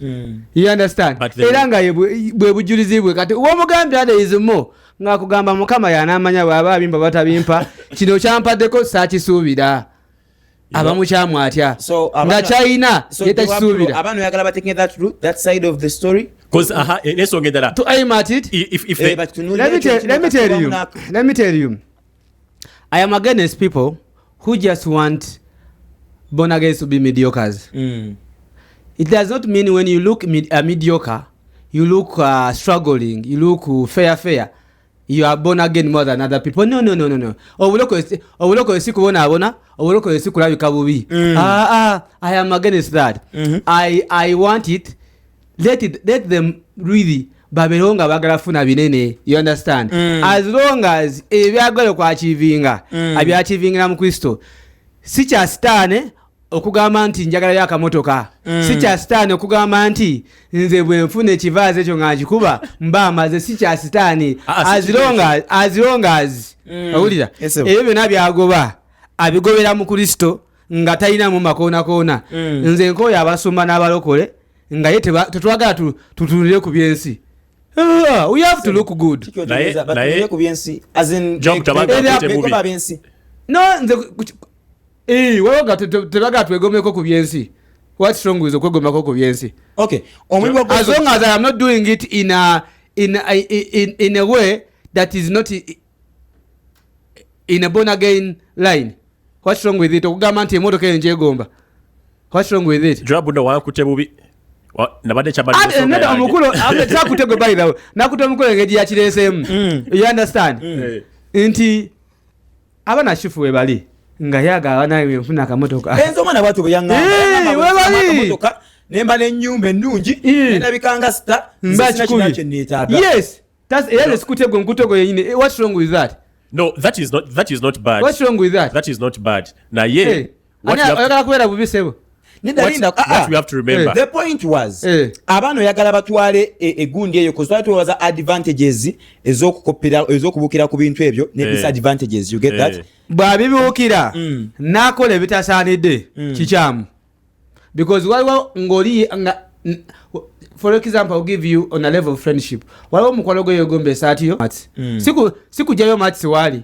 you understand? But then- Era nga ye bwe bujulizi bwe. Kati womugambye there is more, ng'akugamba Mukama yanamanya bw'aba abimpa batabimpa, kino kyampaddeko saakisuubira, abamukyamu atya So, nga kyayina so ye takisuubira. Abaana oyagala batekinga that route, that side of the story. Because aha, n'ensonga endala To aim at it. If Eh, they, batunuulire Let me ekyo tell, let me tell you, let me tell you, I am against people who just want born again to be mediocres. It does not mean when you look mediocre, you look struggling, you look fair fair, you are born again more than other people. No, no, no, no, no. Obulokole si kubonaabona, obulokole si kulabika bubi. Ah, ah, I am against that. I want it, let them really babeerewo nga baagala funa binene, you understand? As long as ebyagala okwachievinga abyachievingira mu Kristo, si kya sitaane okugamba nti njagalayo akamotoka, si kya sitaane okugamba nti nze bwe nfuna ekivaazi ekyo nga nkikuba mba amaze, si kya sitaane. Ah, ah, As si long as, as long as owulira, Yes, sir. ebyo byonna byagoba abigobera mu Kristo nga talinamu makoonakona. Nze nkooyo abasumba n'abalokole nga ye tetwagala tutunulire ku byensi. Ah, we have to look good. Kiki otegeeza, batunuulire ku byensi as in John Tabaga akute bubi. begoba byensi. No, nze waliwo nga tebagala twegomeko ku byensi. What's wrong with okwegomako ku byensi? Okay, omuyimbi wa As long as I am not doing it in a way that is not in a born again line, what's wrong with it? Okugamba nti emotoka eyo ngyegomba, what's wrong with it? Joab no wankute bubi. Nabadde kyabadde Ate, ensonga nedda, yange. omukulu sakute gwe, by the way, nakute omukulu engeri yakireeseemu, you understand? Eh. Nti abaana shifu we bali nga yagaba naye nfuna akamotoka. Enze omwana bwatyo bwe yaŋŋamba. Eh, Yaŋŋamba bwe webali. nfuna akamotoka, ne mba n'ennyumba ennungi, Eh. nendabika nga star, nze Mba sina kikubi. kirala kye neetaaga. Yes. That's era sikute gwe, nkute gwe yenyini. Eh, what's wrong with that? No, that is not bad. What's wrong with that? That is not bad. Naye Eh, what ani you have to, oyagala kubeera bubi, sebo? Nedda, linda, ah, what ah. we have to remember. The point was, Eh. abaana oyagala batwale egundi eyo, 'cause twali tubaza advantages ez'okukopera, ez'okubuukira ku bintu ebyo ne Eh. disadvantages, you get that? Eh. Bw'abibuukira n'akola ebitasaanidde, kikyamu, because waliwo ng'oli nga for example, I'll give you on a level of friendship, waliwo omukwano gwe yegomba esaati yo. Sikugyayo mats waali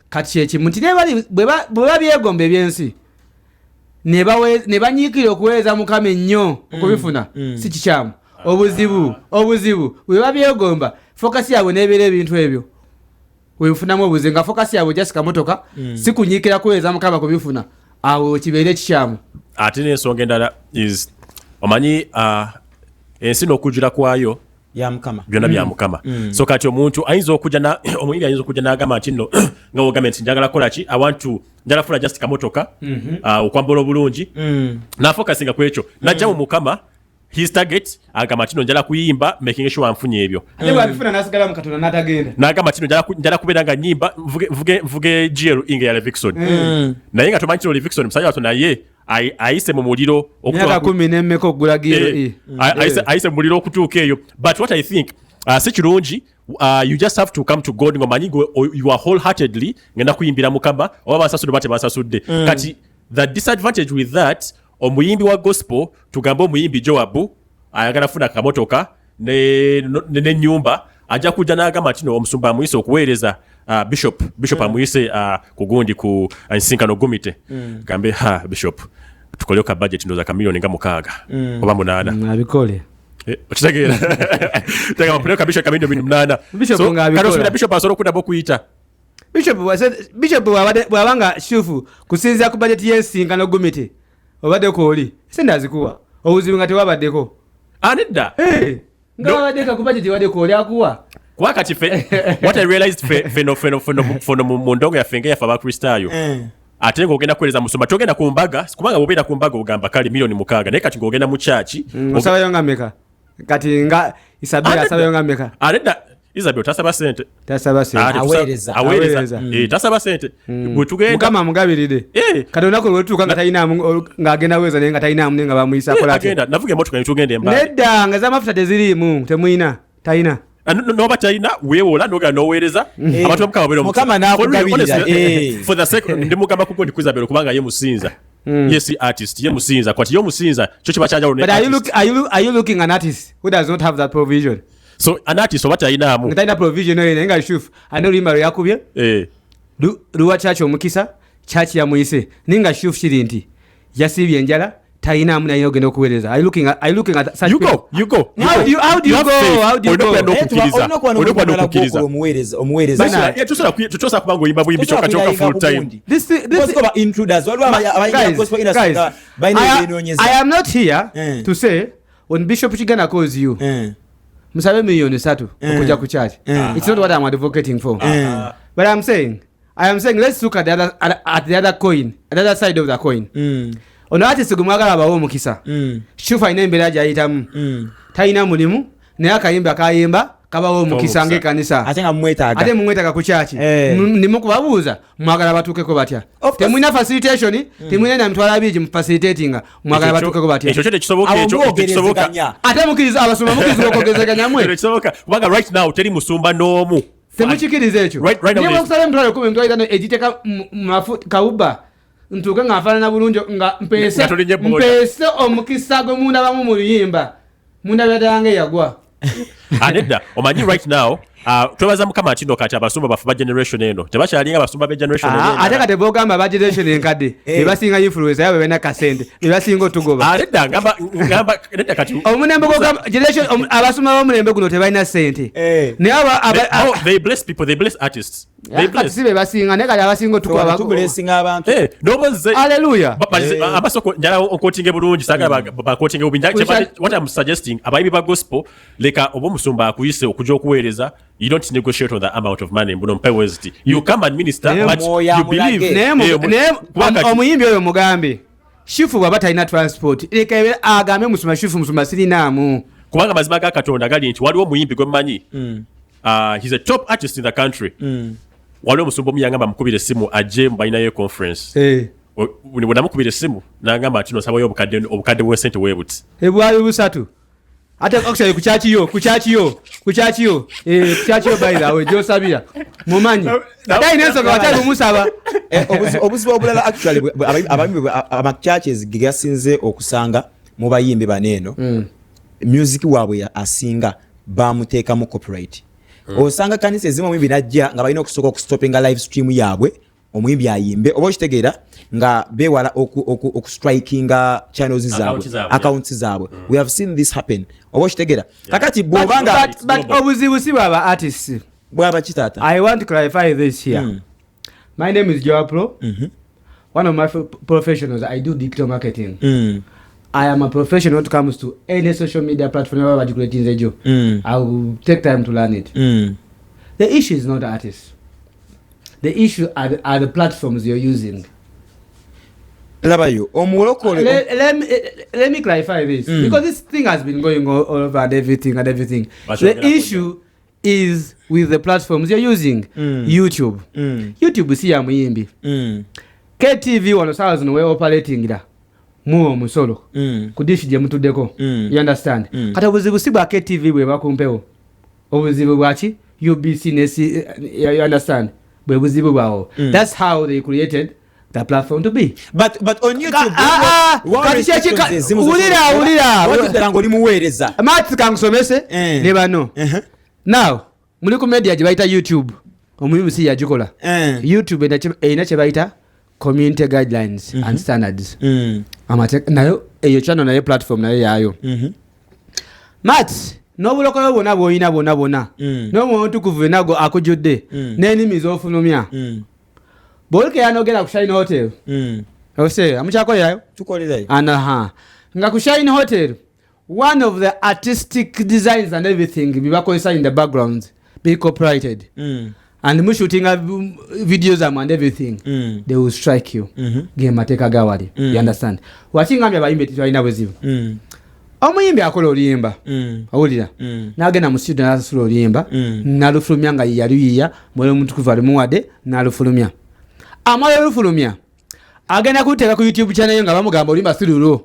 kati kyekimu nti nebali bwe babyegomba ebyensi ne banyiikira okuweereza Mukama ennyo okubifuna, si kikyamu. Obuzibu bwe babyegomba, focus yaabwe nebeera ebintu ebyo, wefunamu obuzibu nga focus yaabwe just kamotoka, si kunyiikira kuweereza Mukama kubifuna, awo kibeere kikyamu. Ate n'ensonga endala is omanyi ensi n'okujula kwayo ya Mukama. Byonna bya Mukama. So kati omuntu ayinza okujja omuyimbi ayinza okujja n'agamba nti nno nga wogambye nti njagala kukola ki, I want to, njagala kufuna just kamotoka, okwambala obulungi, n'afocusinga ku ekyo, n'ajja mu Mukama. His target agamba kino, njala kuyimba, making sure nfunye ebyo. Ate bwabifuna nasigala mu Katonda n'atagenda. N'agamba kino, njala kubeera nga nyimba, nvuge GLE nga ya Levixone. Naye nga tomanyi kino, Levixone musajja wattu naye ayise mu muliro. Myaka 10 n'emmeka okugula GLE. Ayise mu muliro okutuuka eyo. But what I think, si kirungi, you just have to come to God ng'omanyi gwe you are wholeheartedly ngenda kuyimbira Mukama, oba bansasudde oba tebansasudde. Kati the disadvantage with that, omuyimbi wa gospel, tugambe omuyimbi Joabu ayagala funa kamotoka n'ennyumba, ajja kujja n'agamba nti no omusumba amuyise okuweereza, bishop amuyise ku gundi, ku nsinkano gumite, gambe ha bishop tukoleyo ka budget, ndowooza ka miliyoni nga 6 oba 8. Abikole. Okitegeera? Tegamba mpuneyo ka bishop ka miliyoni 8. Bishop So, ng'abikola. kati osubira bishop asobola okuddamu okuyita? Bishop bw'aba nga shufu kusinziira ku budget y'ensinkano gumite obaddeko oli sente azikuwa, obuzibu nga tewabaddeko. Ah, nedda. Hey, nga No. wabaddeko ku budget waddeko oli akuwa. Kuba kati fe, what I realized, fe feno mu ndongo yaffe ngeyaffe abakristaayo, ate ng'ogenda kuweereza musumba, togenda ku mbaga, kubanga bw'obeera ku mbaga ogamba kale miliyoni 6, naye kati ng'ogenda mu kyaki. Osabayo nga meka kati nga Isabel? Ah, Asabayo nga meka? Nedda, Isabel tasaba sente. Tasaba Ah, sente. Aweereza. Aweereza. Aweereza. Tasaba sente. Bwe tugenda Mukama amugabiridde. Kati olunaku lwetuuka nga talinamu, ng'agenda weeza naye nga talinamu, naye nga bamuyisa, akola atya? Agenda navuga emotoka ne tugenda embaga. Nedda, nga z'amafuta teziriimu, temuyina, talina. Ah, noba talina, weewola nogenda n'oweereza abantu bamukama babeera omukisa. Mukama n'akugabirira, For real, honestly, for the sake, ndimugamba kuko ndi Isabel kubanga ye musinza, ye si artist, ye musinza. Kwati ye musinza kyo kiba kyanjawulo ne But are you, artist. look, are you looking an artist who does not have that provision? So an artist oba talinamu. Nga talina provision oyo, naye nga shufu alina oluyimba lwe yakubye, luwa kyaki omukisa, kyaki yamuyise, naye nga shufu kiri nti yasiibye enjala, talinamu, nalina ogenda okuweereza. Are you looking at such You go, people? you go. How do you have go? faith. How do you Olina go? okuba n'okukkiriza. Olina okuba Olina okuba n'omulamwa n'okukkiriza. gw'okola, omuweereza. Bana- Yeah, tosobola kuba ng'oyimba buyimbi kyokka kyokka full time. This, Kuba intruders, waliwo abayingira guys, gospel industry guys, nga balina ebyenoonyeza. I am not here to say when Bishop Kiganda calls you, musabe miliyoni 3 okujja ku church. It's not what I'm advocating for. But I am saying let's look at the other coin, at the other side of the coin. Ono artist gwe mwagala abawe omukisa, shufu alina embeera gy'ayitamu, talina mulimu, naye akayimba kayimba kabawo omukisa Omukisa. ng'ekkanisa. Ate nga mumwetaaga. Ate mumwetaaga ku kyaki? Ndimu kubabuuza, mwagala batuukeko batya? Of course. Temulina facilitation, temulina na mitwalo 20 mu facilitatinga, mwagala batuukeko batya? Ekyo kyo tekisoboka. Awo Ekyo tekisoboka. mwogerezeganya. Ate mukiriza abasumba, mukirizibwa okwogezeganya mwe? Ekyo tekisoboka kubanga right now teri musumba n'omu. Temukikiriza ekyo? Right now Naye there is- bwekusaba emitwalo 10, emitwalo 5 egiteeka mu mafu kawuba, ntuuke nga nfaanana bulungi nga mpeese Nga tolinye boda. mpeese omukisa gwe mundabamu mu luyimba, mundabira ddala nga eyagwa. Ah, nedda, omanyi right now, twebaza Mukama nti no kati abasumba baffe ba generation eno tebakyalinga abasumba be generation Ah, eri ate endala. kati bogamba aba generation enkadde bebasinga influence, yabe balina kasente, bebasinga otugoba. Ah, nedda, ngamba nedda kati. Omulembe gwogamba generation abasumba b'omulembe guno tebalina sente, naye Oh, they bless people, they bless artists, they kati bless. si be basinga, naye kati abasinga otukuba. Tublessinga abantu. N'oba Aleluya. Abasoko njala onkotinge bulungi, saagala bakotinge bubi. What I'm suggesting, abayimbi ba gospel, leka oba omusumba akuyise okujja okuweereza, you don't negotiate on the amount of money, mbuno mpe weziti. You come and minister, Naye but Mwoyo you believe. amulage. Naye naye Kuba kati- omuyimbi oyo mugambe shifu bw'aba talina transport, leka agambe musumba shifu, musumba sirinaamu. Kubanga mazima ga Katonda gali nti waliwo omuyimbi gwe mmanyi, he's a top artist in the country, waliwo omusumba omu yangamba mukubira essimu ajje mu balinayo conference. Bwe namukubira essimu n'angamba nti nosabayo obukadde bw'esente weebuti. Ebwali busatu. Ate actually ku kyakiyo by the way gyosabira mumanyi, ate alina ensonga wakyali mumusaba. Obuzibu obulala actually abayimbi amachurches ge gasinze okusanga mu bayimbi bano eno, music waabwe asinga bamuteekamu copyright. Osanga kanisa ezimu omuyimbi najja nga balina okusooka okustopinga live stream yaabwe omuyimbi ayimbe, oba okitegeera nga beewala okustrikinga channels zaabwe, Accounts zaabwe. Accounts zaabwe. We have seen this happen, oba okitegeera kakati bw'obanga But obuzibu si bwaba artists. Bwaba kitaata. I want to clarify this here. My name is Joa Pro. One of my professionals, I do digital marketing. I am a professional when it comes to any social media platform ever bagikuletinze gyo. I will take time to learn it. The issue is not artists. The issue are the platforms you're using. Labayo omulokole. Let me clarify this, because this thing has been going all over and everything and everything. The issue is with the platforms you're using. YouTube. YouTube si ya muyimbi. KTV wano sawa zino we operatingira muwa omusolo ku dishi gye mutuddeko. You understand? Kati obuzibu si bwa KTV bwe bakumpewo, obuzibu bwaki UBC ne C, you understand, bwe buzibu bwawo. That's how they created the platform to be. But on YouTube, Kati wulira, wulira. Wulira ng'oli muweereza. Mati kankusomese ne bano. Now muli ku media gye bayita YouTube, omuyimbi si yagikola. YouTube erina kye bayita community guidelines and standards. Nayo eyo channel, nayo platform nayo yaayo. Mat, n'obulokole bwonna bw'olina bwonna bwonna, n'omwoyo omutukuvu nago akujjudde, n'ennimi z'ofulumya, bw'olikera n'ogenda ku Shine Hotel, ose amukyakolerayo? Tukolerayo. Anaha nga ku Shine Hotel, one of the artistic designs and everything byebakozesa in the background be copyrighted, and mushootinga videos zammwe and everything, they will strike you. Ge mateeka gawali. You understand? Wakingambye abayimbi tetwalina buzibu. Omuyimbi akola oluyimba, owulira, n'agenda mu studio n'asasula oluyimba, n'alufulumya nga yaluyiya, mwoyo omutukuvu alimuwadde n'alufulumya. Amala olufulumya, agenda kuluteeka ku YouTube channel ye nga bamugamba oluyimba si lulwo.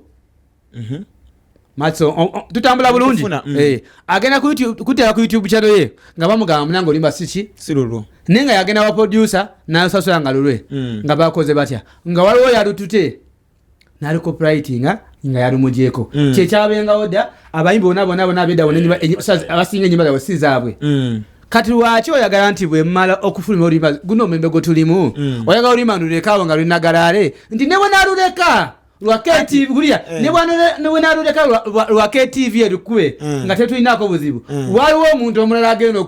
Matso, tutambula bulungi? Nkufuna. Eh, agenda kuteeka ku YouTube channel ye nga bamugamba munange oluyimba siki? Si lulwo. Naye nga yagenda wa producer n'asasula nga lulwe. Nga bakoze batya nga waliwo yalutute nalucopyrightinga nga yalumugyeko? Kyekyabengawo dda. Abayimbi bonna bonna bonna abedda bonna abasinga enyimba zaabwe si zaabwe. Kati lwaki oyagala nti bwe mmala okufulumya oluyimba guno, omulembe gwe tulimu, oyagala oluyimba nduleka nga lulinagalaale nti ne bwe naluleka lwa KTV gulya, ne bwe naluleka lwa KTV erukube nga tetulinako buzibu, waliwo omuntu omulala agenda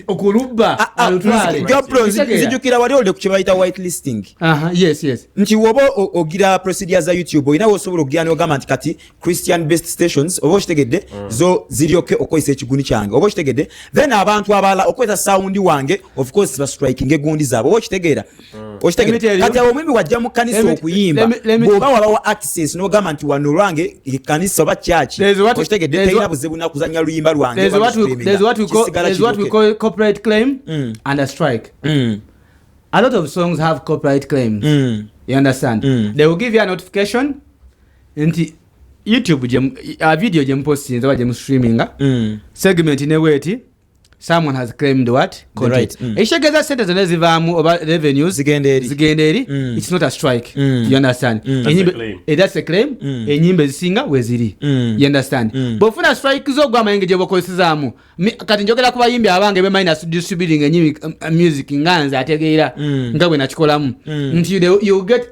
okulubba alutwale? Jopro. Kitegeera? Nzijukira wali olide ku kye bayita white listing, Aha, yes. nti woba ogira procedure za YouTube, olina wosobola okugira nogamba nti kati Christian based stations, oba okitegedde, zo ziryoke okukozesa ekiguni kyange, oba okitegedde, then abantu abalala okukozesa sound wange, of course bastriking egundi zaabwe, oba okitegeera, Let me tell you. Kati awo omuyimbi wajja mu kkanisa okuyimba, bw'oba wabawa access n'ogamba nti wano olwange ekkanisa oba church, okitegedde, terina buzibu nakuzanya luyimba lwange. There's what we call copyright claim and a strike. A lot of songs have copyright claims. You understand? They will give you a notification nti YouTube video gye mupostinze oba gye mustreaminga, segment ne weti, someone has claimed what content. Ekitegeeza sente zonna ezivaamu oba revenues Zigenda eri. Zigenda eri. It's not a strike. You understand? That's a claim. That's a claim. Enyimba ezisinga weziri. You understand? Bw'ofuna strike zo, gwe amayenge gye bakozesezaamu. Kati njogera ku bayimbi abange be minus distributing enyimbi, music nga nze ategeera nga bwe nakikolamu nti you get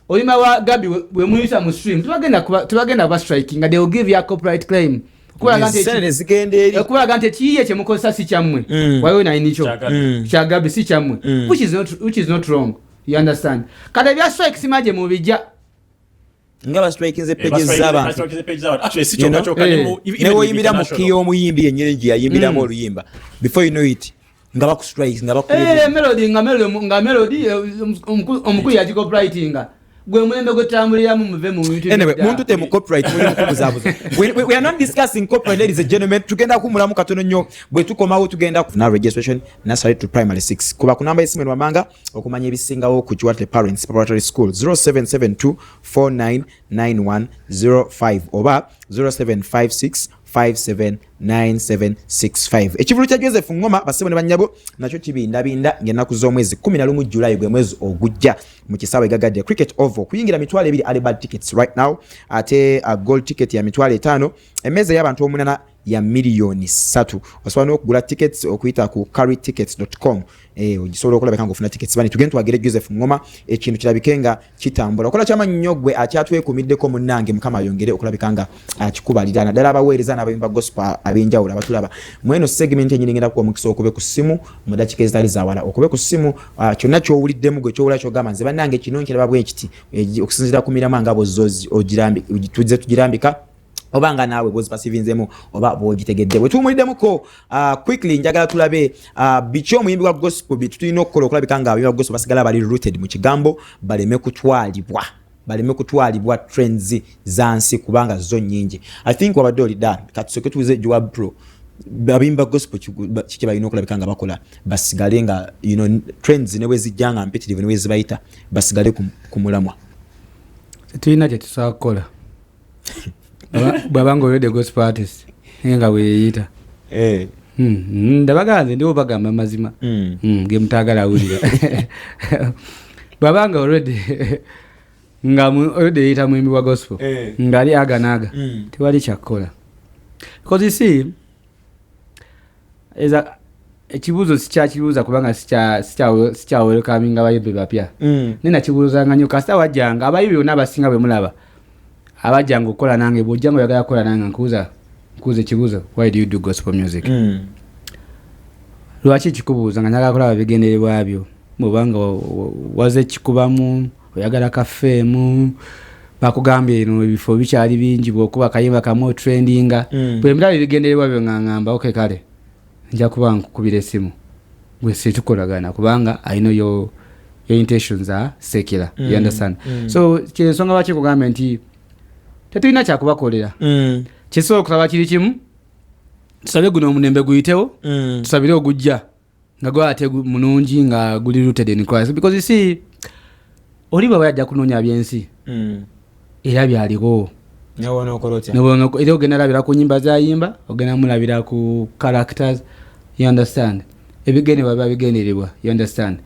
olima wa Gabi bwe muyisa mu stream, tebagenda kuba striking nga they will give you a copyright claim okulaga nti Sente ne zigenda eri. Okulaga nti ekiyiye kyemukozesa si kyammwe. Waliwo nayini kyo. Kya Gabi. Kya Gabi, si kyammwe, which is not wrong. You understand? Kati ebya strike sima gye mubijja. Nga bastrikinze pages z'abantu. Actually, si You know? kyokka kyokka, even Ne woyimbira mu international. kiyo omuyimbi yennyini gye yayimbiramu oluyimba, before you know it nga bakustrike nga Melody nga melody omukulu yagicopyrightinga. Gwe mulembe gwetutambuliramu, muve mu bintu Anyway, ebidda. muntu te mu copyright muli mukubuzaabuza. We are not discussing copyright, ladies and gentlemen. Tugenda kuwummulamu katono nnyo, bwe tukomawo tugenda na registration nursery to primary 6. Kuba ku namba y'essimu eno wamanga okumanya ebisingawo ku Kiwatule Parents Preparatory School, 0772 499105 oba 0756 579765. Ekivulu kya Joseph Ngoma, basebo ne bannyabo, nakyo kibindabinda ng'ennaku z'omwezi 11 Julayi, gwe mwezi ogujja, mu kisaawe Gagadde Cricket Oval. Kuyingira 20,000 early bird tickets right now, ate gold ticket ya 50,000, emmeeza y'abantu omunana ya 3 miliyoni. Osobola n'okugula tickets okuyita ku carrytickets.com. Ogisobola okulabika ng'ofuna tickets. Bani tugende twagire Joseph Ngoma, ekintu kirabike nga kitambula. Okola kyamaanyi nnyo gwe akyatwekumiddeko munnange, Mukama ayongere okulabika nga akikubalira, naddala abaweereza n'abayimba gospel ab'enjawulo abatulaba mweno segment enyini. Ngenda kuwa omukisa okube ku ssimu mu dakiika ezitali zawala, okube ku ssimu, kyonna ky'owuliddemu, gwe kyowulira kyogamba nze bannange kino nkiraba bwe kiti, okusinziira ku miramu nga bwozze tuzze tugirambika, oba nga naawe bwozipasivinzemu oba bwogitegedde. Bwe tuwumuliddemuko quickly, njagala tulabe biki omuyimbi wa gospel bye tulina okukola okulabika nga abayimbi ba gospel basigala bali rooted mu kigambo, baleme kutwalibwa. Baleme kutwalibwa trends za nsi, kubanga zo nnyingi. I think wabadde oli done. Katusooke tubuze Joab Pro, abayimba gospel kiki balina okulabika nga bakola basigale nga trends ne bwe zijja nga mpitirivu, ne bwe zibayita, basigale ku mulamwa? Tetulina kyetusobola kukola. Bw'aba nga olwedde gospel artist, naye nga bweyeyita. Ndabaga nze ndiwo bagamba mazima. Ge mutaagala awulira. Bw'aba nga already nga already yeyita muyimbi wa gospel, ng'ali aga n'aga, tewali kyakukola, because you see, ekibuuzo sikyakibuuza kubanga sikyawelcominga bayimbi bapya. Naye nakibuuzanga nnyo kasita wajjanga abayimbi bonna abasinga bwe mulaba abajjanga okukola nange. Bw'ojja nga oyagala kukola nange, nkubuuza ekibuuzo, "Why do you do gospel music?" Lwaki kikubuuza? Nga njagala kulaba bigendererwa byo. Bwobanga waze kikubamu, oyagala ka fame, bakugambye eno ebifo bikyali bingi, bwokuba kayimba kamu otrendinga. Bwe ndaba ebigendererwa byo, nga ngamba, "Okay, kale nja kuba nkukubira esimu gwe situkolagana," kubanga I know your intentions are secular. You understand? So kyensonga lwaki kugambye nti tetulina kyakubakolera. Kisobola okusaba kiri kimu, tusabe guno omulembe guyitewo, tusabire ogujja nga gwate mulungi, nga guli rooted in Christ, because you see, oli bwaba yajja kunoonya byensi, era byaliwo. Newonookola otya? Era ogenda labira ku nyimba zayimba, ogenda mulabira ku characters, you understand? Ebigendererwa biba bigendererwa, you understand?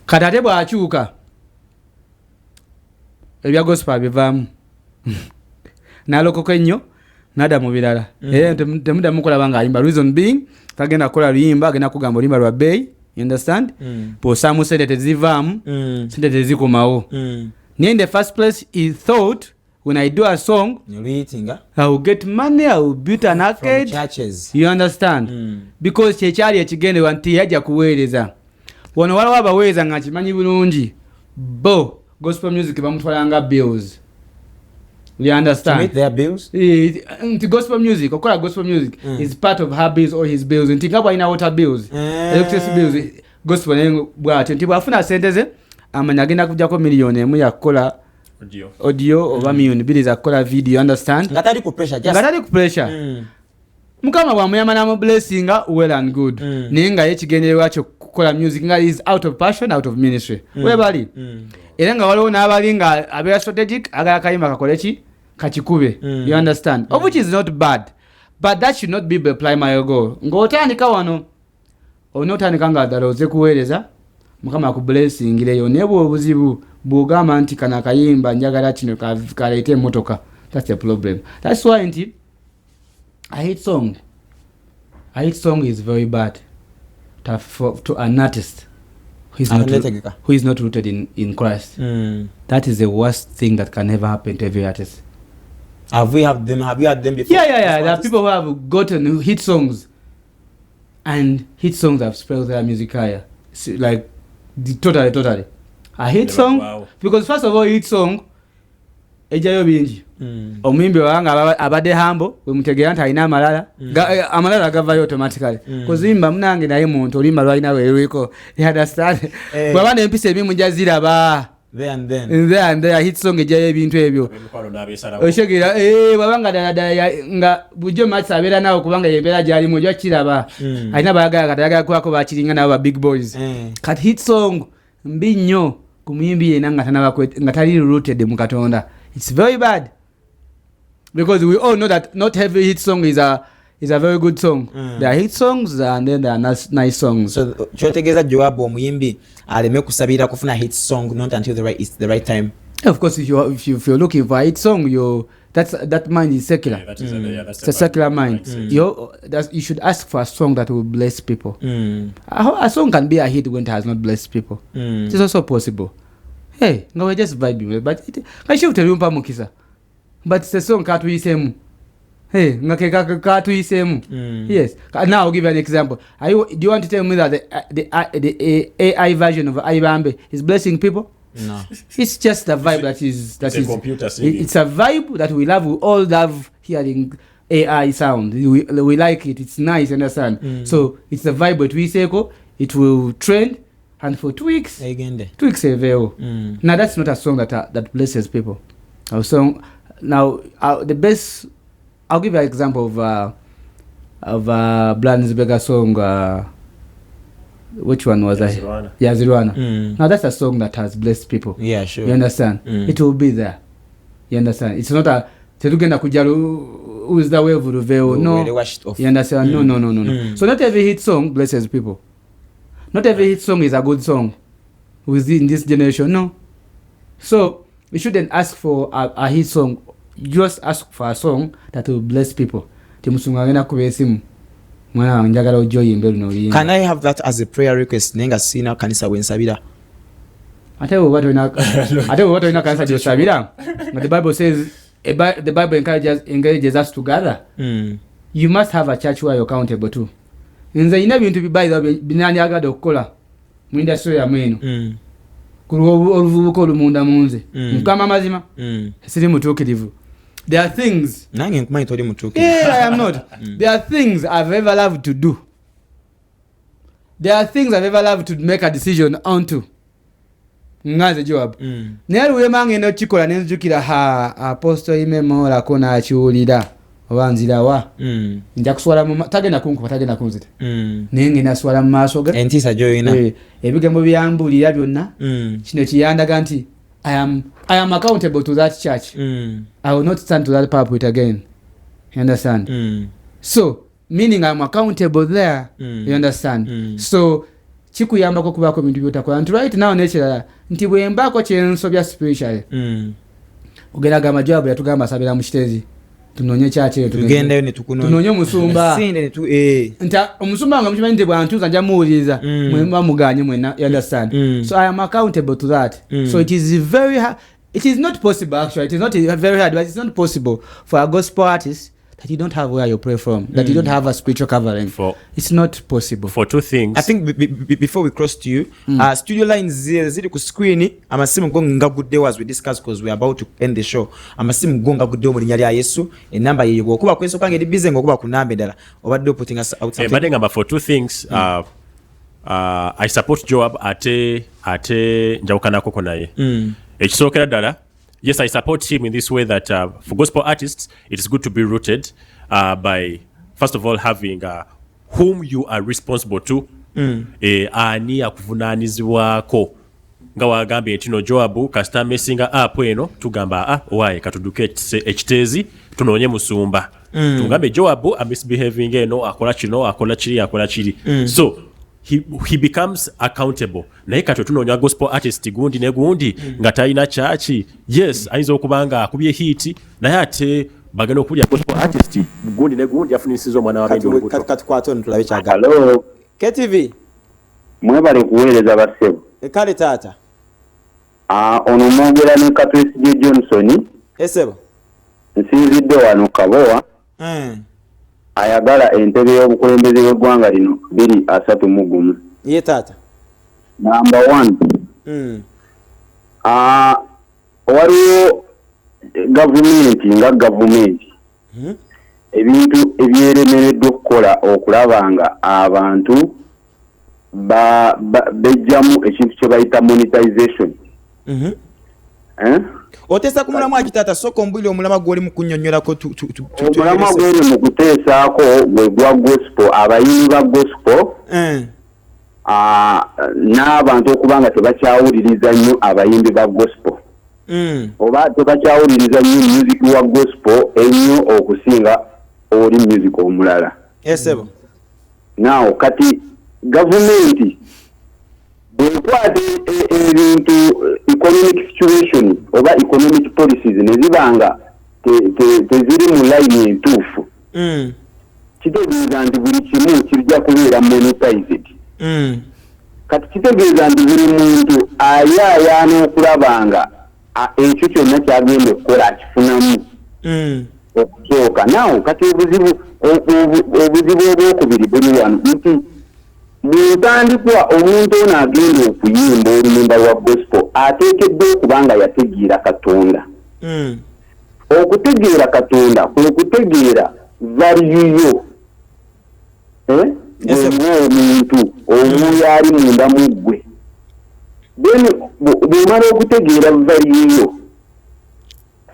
Kati ate bwakyuka ebya gospel abivaamu nalokoka ennyo nadda mu birala, era temuddamu kulaba ngaayimba, reason being tagenda kukola luyimba, agenda kugamba oluyimba lwa bbeeyi, you understand? Bw'osaamu sente tezivaamu, sente tezikomawo. Naye in the first place he thought, "When I do a song, Oluyitinga. I will get money, I will build an From arcade." churches. You understand? Because kyekyali ekigendererwa nti yajja kuweereza. Wano waliwo abaweereza nga nkimanyi bulungi, bo gospel music bamutwalanga bills, you To understand? meet their bills. Nti gospel music, okukola gospel music is part of her bills or his bills, nti nga bwalina water bills, electricity bills, gospel naye bwatyo, nti bwafuna sente ze amanya agenda kujjako 1 million yakukola audio oba 2 million zakukola video, you understand? Nga tali ku pressure, just Nga tali ku pressure. Mukama bwamuyamba namu blessinga, well and good. Naye nga ye ekigendererwa kyo kukola music nga is out of passion, out of ministry. Webali. Era nga waliwo n'abali nga abeera strategic, agala kayimba kakole ki, kakikube. You understand? Of which is not bad, but that should not be the primary goal. Ng'otandika wano, olina otandika nga ddala oze kuweereza, Mukama akublessingireyo. Naye bwe obuzibu bw'ogamba nti kano akayimba njagala kino kaleete emmotoka, that's a problem. That's why nti a hit song is very bad to an artist who is not, Atenetegeka. who is not rooted in Christ. That is the worst thing that can ever happen to every artist. Have we have them? Have you had them before? Yeah. There are people who have gotten hit songs, and hit songs have spoiled their music career. Like, totally, totally. A hit Never- song, because first of all, hit song, ejjayo bingi. Omuyimbi wabanga abadde humble, wemutegeera nti alina amalala. Amalala gavayo automatically. Kuzimba munange naye muntu oluyimba lwalina lwerwiko, you understand? Bwaba n'empisa ebimu nja ziraba. There and then. There and there, hit song ejjayo ebintu ebyo. Emikwano n'abeesalawo. Oshegera, bwabanga ddala ddala nga bulijjo mats abeera naawe, kubanga yembeera gyalimu ojja kiraba. Alina bayagala, kati ayagala kubako bakiringa nabo ba big boys. Kati hit song mbi nnyo ku muyimbi yenna nga tanaba nga tali rooted mu Katonda. It's very bad, because we all know that not every hit song is a very good song. There are hit songs and then there are nice, nice songs. So kyotegeeza, Joab, omuyimbi aleme kusabira kufuna hit song, not until the right, it's the right time? Of course, if you're looking for a hit song, you that's that mind is secular. Yeah, that is a, yeah, that's It's a secular mind. You should ask for a song that will bless people. A song can be a hit when it has not blessed people. It is also possible. Hey, nga we're just vibing, but it kashifu terumpa mukisa. But it's a song katuyisemu. Hey, nga ke katuyisemu. Yes. Now I'll give you an example. Do you want to tell me that the AI version of Aibambe is blessing people? No. It's just a vibe that is that It's a is computer singing. It's a vibe that we love. We all love hearing AI sound. We like it. It's nice, understand? So it's a vibe that we say it will trend. And for 2 weeks, Egende. 2 weeks eveewo. Now that's not a song that blesses people. A song now, the best, I'll give you an example of Blansberger song. Which one was I? Yazirwana. Yazirwana. Now that's a song that has blessed people. Yeah, sure. You understand? It will be there. You understand? It's not a tetugenda kujja who's the wave luveewo, no. Really washed off. You understand? No, no. So not every hit song blesses people. Not every hit song is a good song within this generation, no. So you shouldn't ask for a hit song. Just ask for a song that will bless people. Timusunga agenda kuba esimu, mwana wange, njagala ojja oyimbe luno oluyimba. Can I have that as a prayer request, naye nga sirina kanisa bwensabira? Ate bw'oba tolina kanisa gyosabira, nga the Bible says, the Bible encourages us to gather. You must have a church where you're accountable to. Nze yina ebintu bibayira binandyagadde okukola mu industry yamu eno ku oluvubuka olumunda mu nze. Nkugamba amazima, siri mutuukirivu. There are things Nange nkumanyi toli mutuukirivu. Yeah, I am not. There are things I've ever loved to do. There are things I've ever loved to make a decision onto, nga nze Joab. Naye luwema ngenda okukikola nenzijukira ha Apostle Imemolako n'akiwulira oba nzirawa. Nja kuswala tagenda kunkuba, tagenda kunzita, naye ngenda swala mu maaso ge. Entiisa gy'olina. Eh, ebigambo byambuulira byonna, kino kiyandaga nti I am accountable to that church. I will not stand to that pulpit again. You understand? So meaning I'm accountable there. You understand? So kikuyambako okubaako ebintu byotakola nti right now. Nekirala nti bwe mbaako kyensobya spiritually, ogenda gamba Joabu yatugamba asabira mu Kiteezi, tunoonye kyaki. Tugendayo ne tukunoonya. Tunoonye omusumba. Sinde ne Nti omusumba nga mukimanyi nti bwantuuza nja muwuliriza. Mwe muganye mwena, you understand? So I am accountable to that. So it is very hard, it is not possible, actually it is not very hard, but it's not possible for a gospel artist that you don't have where you pray from, that you don't have a spiritual covering. It's not possible. For two things. I think before we cross to you, studio lines ziri ku screen, amasimu go ngaguddewo as we discuss, because we are about to end the show. Amasimu go ngaguddewo mu linnya lya Yesu. Enamba yeyo bw'okuba kwesooka ng'eri busy, ng'okuba ku namba endala. Obadde oputting us out Eh, something. Mbadde ngamba for two things, I support Joab, ate njawukanakoko naye. Ekisookera ddala, yes, I support him in this way that for gospel artists it is good to be rooted by first of all having whom you are responsible to. Ani akuvunaanyizibwako, nga wagambye nti no Joabu kasita messinga up eno tugamba, ah, owaaye katuduke ekiteezi tunoonye musumba. Tugambe Joabu amisbehaving eno, akola kino, akola kiri, akola kiri. So he becomes accountable. Naye kati tunoonya gospel artist gundi ne gundi nga talina kyaki. Yes, ayinza okuba nga akubye hit, naye ate bagenda okulya gospel artist gundi ne gundi afunisiza omwana wa bendi olubuto. Katukwate ono tulabe kyagamba. Hello, KTV. Mwebale kuweereza bassebo. Kale taata. Ah, ono mwogera ne Katwesige Johnson, Esebo. Nsinzidde wano Kabowa, ayagala entebe y'obukulembeze bw'eggwanga lino 2031. Ye taata. Number one, ah, waliwo gavumenti nga gavumenti ebintu ebyeremereddwa okukola okulaba nga abantu bejjamu ekintu kye bayita monetization. Eh? Oteesa ku mulamwa ki taata? Sooka ombulire omulamwa gw'oli mu kunnyonnyolako Omulamwa gweri mu kuteesaako gwe gwa gospel, abayimbi ba gospel, n'abantu okuba nga tebakyawuliriza nnyo abayimbi ba gospel, oba tebakyawuliriza nnyo music wa gospel ennyo okusinga oli music omulala. Esebo. Now kati gavumenti bwekwata ebintu, economic situation oba economic policies ne ziba nga teziri mu line entuufu, kitegeeza nti buli kimu kijja kubeera monetized. Kati kitegeeza nti buli muntu ayaayaana okulaba nga ekyo kyonna kyagenda okukola akifunamu okusooka. Nawo kati obuzibu obwokubiri buli wano nti mu ntandikwa omuntu ono agenda okuyimba oluyimba lwa gospel ateekeddwa okuba nga yategeera Katonda. Okutegeera Katonda kwe kutegeera value yo. Eh? Yes, sir. Gwe ng'omuntu, omwoyo ali munda mu ggwe. Then bw'omala okutegeera value yo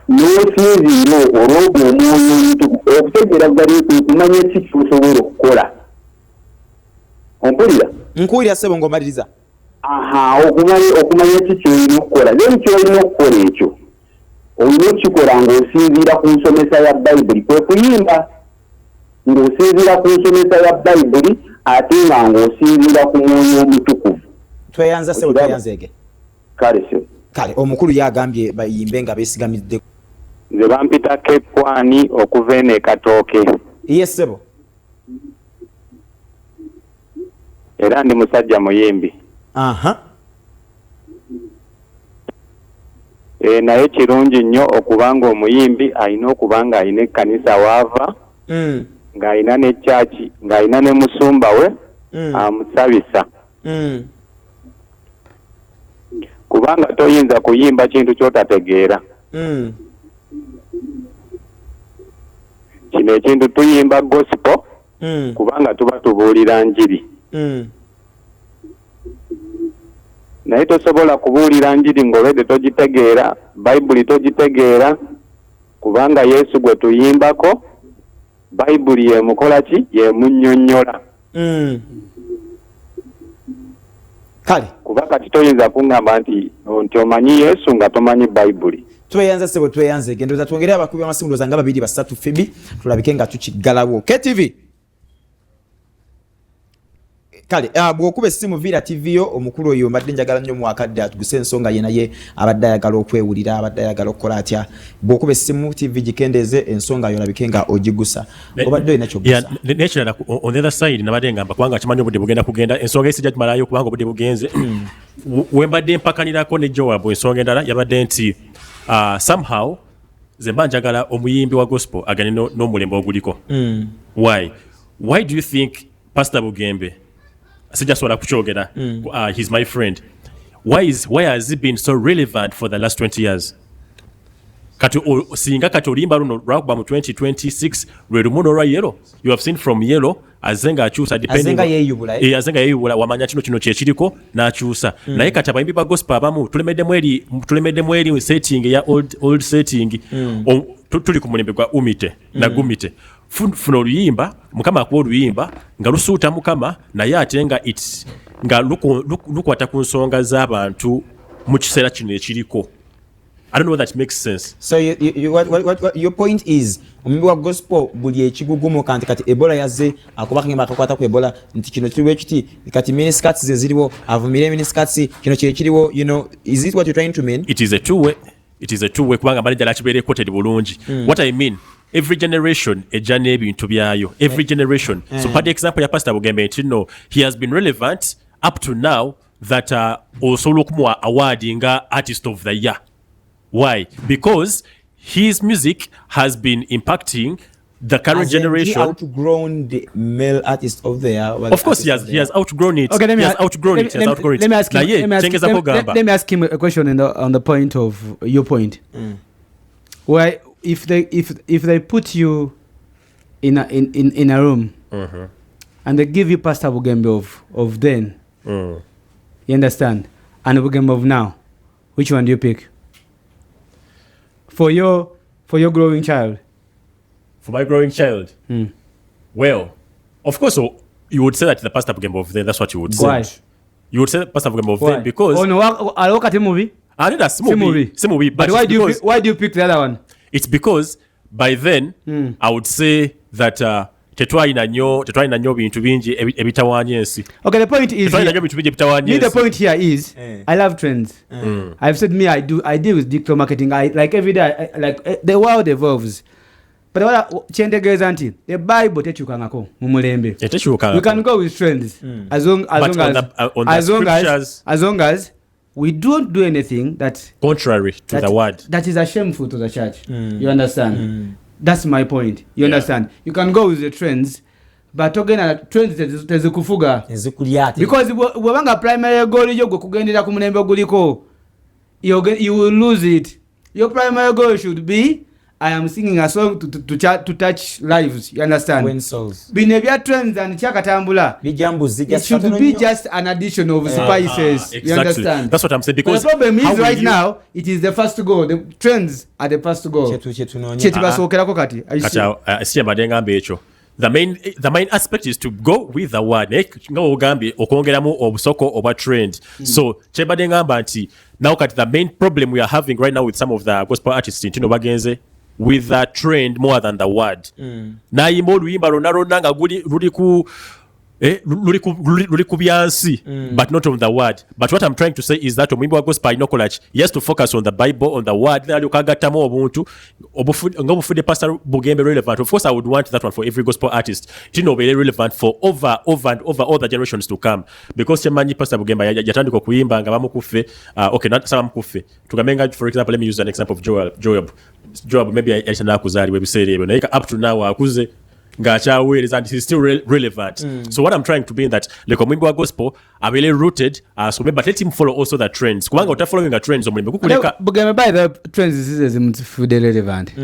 n'osinziira okwo olw'ogwo omwoyo omutukuvu, okutegeera value kwe kumanya ki ky'osobola okukola. Ompulira? Nkuwulira ssebo, ng'omaliriza. Aha, okumanya ki ky'olina okukola, then ky'olina okukola ekyo olina okukikola ng'osinziira ku nsomesa ya Bayibuli, kwe kuyimba ng'osinziira ku nsomesa ya Bayibuli ate nga ng'osinziira ku mwoyo omutukuvu. Tweyanza ssebo, tweyanzeege. Kale ssebo. Kale omukulu ye agambye bayimbe nga beesigamidde. Nze bampita Kekwani okuva eno e Katooke. Iye ssebo. Era ndi musajja muyimbi. Aha. E, naye kirungi nnyo okuba nga omuyimbi alina okuba ng'alina ekkanisa waava, ng'alina ne church, ng'alina ne musumba we amusabisa. Kubanga toyinza kuyimba kintu ky'otategeera. Kino ekintu tuyimba gospel kubanga tuba tubuulira njiri. Naye tosobola kubuulira njiri ng'olwedde togitegeera, Bayibuli togitegeera, kubanga Yesu gwe tuyimbako, Bayibuli y'emukola ki? Y'emunnyonnyola. Kale. Kuba kati toyinza kuŋŋamba nti omanyi Yesu nga tomanyi Bayibuli. Tweyanza ssebo, tweyanze. Ndowooza twongere abakubi b'amasimu, ndowooza nga babiri basatu Phoebe, tulabike nga tukiggalawo. KTV. Kale bw'okuba essimu viira TV yo. Omukulu oyo mbadde njagala nnyo mwakadde atuguse ensonga ye, naye abadde ayagala okwewulira, abadde ayagala okukola atya. Bw'okuba essimu TV gikendeeze, ensonga yo olabike nga ogigusa. Obadde olina kyogusa. Nekirala, on the other side, nabadde ngamba kubanga kimanyi obudde bugenda kugenda, ensonga esijja kimalayo kubanga obudde bugenze. Wembadde mpakanirako ne Joab, ensonga endala yabadde nti somehow ze mba njagala omuyimbi wa gospel agende n'omulembe oguliko. Why do you think Pastor Bugembe, sijja sobola kukyogera, he's my friend, why has he been so relevant for the last 20 years? Kati singa kati oluyimba luno lwakuba mu 2026 lwe lumu n'olwa Yellow. You have seen from Yellow azze ng'akyusa depending Azze nga yeeyubula, eh? Eh, azze nga yeeyubula, wamanya kino kyekiriko n'akyusa. Naye kati abayimbi ba gospel abamu tulemeddemu eri setting eya old setting. Tuli ku mulembe gwa umite na gumite. Funa oluyimba, Mukama akuwa oluyimba nga lusuuta Mukama, naye ate nga nga lukwata ku nsonga z'abantu mu kiseera kino ekiriko. I don't know whether that makes sense. So you, what your point is, omuyimbi wa gospel buli ekigugumuka nti kati Ebola yazze, akuba akayimba akakwata ku Ebola nti kino kiriwo ekiti, kati miniskirts ze ziriwo, avumire miniskirts, kino kye kiriwo, is it what you're trying to mean? It is a two way. It is a two way kubanga mbadde njagala kibeere quoted bulungi. What I mean, every generation ejja n'ebintu byayo. Every generation. So part example ya Pastor Bugembe nti no, he has been relevant up to now that osobola okumuwa award nga artist of the year. Why? Because his music has been impacting the current Has he generation. Outgrown the male artist of the year? Of course, he has outgrown it. Okay, let me He has outgrown it. He has outgrown it. Let me ask him. Naye, Let me ask, kyengezako gamba. Let me ask him a question on the point of your point. Why, if they put you in a room and they give you Pastor Bugembe of then, you understand, and Bugembe of now, which one do you pick? For your growing child. For my growing child, well, of course, so you would say that the Pastor Bugembe of then, that's what you would say. Why? You would say Pastor Bugembe of Why? then because Oh no, aliwo kati mubi. Ah, no, that's mubi. Si mubi, But but why it's do you because, why do you pick the other one? It's because by then I would say that tetwalina nnyo bintu bingi ebitawaanya ensi. Okay, the point is Tetwalina nnyo bintu bingi ebitawaanya me, the ensi. Point here is I love trends. I've said me, I deal with digital marketing. I like every day like the world evolves. But what kyentegeeza nti the Bible tekyukangako mu mulembe. Tekyuka. We can go with trends as But long on as on the as long as scriptures- as long as we don't do anything that contrary to that, the word. That is a shameful to the church. You understand? That's my point. You understand? You can go with the trends, but togenda trends tezikufuga. Ezikulya ate. Because bw'obanga primary goal yo gwe kugendera ku mulembe oguliko, you will lose it. Your primary goal should be I am singing a song to touch lives, you understand? Win souls. Bino ebya trends and kyakatambula, Bijambuzi it just should katono be nnyo. Just an addition of spices, you Exactly. understand? That's what I'm saying, But because the problem how is will right you- now it is the first goal. The trends are the first goal. Kyetunoonya. Kyetubasokerako kati. You Kati see? awo, si yambadde ngamba ekyo. The main aspect is to go with the word, naye nga wogambye okwongeramu obusoko obwa trend. So kyembadde ngamba nti now kati the main problem we are having right now with some of the gospel artists nti no bagenze with the trend more than the word. N'ayimba oluyimba lwonna lwonna nga guli luli ku luli ku byansi, but not on the word. But what I'm trying to say is that omuyimbi wa gospel alina okukola ki? He has to focus on the Bible, on the word, then alyoka agattamu obuntu nga obufudde Pastor Bugembe relevant. Of course I would want that one for every gospel artist, tino obeere relevant for over, over and over, all the generations to come, because kyemanyi Pastor Bugembe yatandika okuyimba nga bamukuffe, okay, not sabamukuffe, tugambe nga, for example, let me use an example of Joel, Joab maybe yali tanakuzaalibwa ebiseera ebyo, naye up to now akuze ng'akyaweereza and he's still relevant. So what I'm trying to be in that, like, omuyimbi wa gospel abeere rooted, asome, but let him follow also the trends, kubanga otafollowinga trends omulembe gukuleka. Bugembe, by the trends zize zimufudde relevant.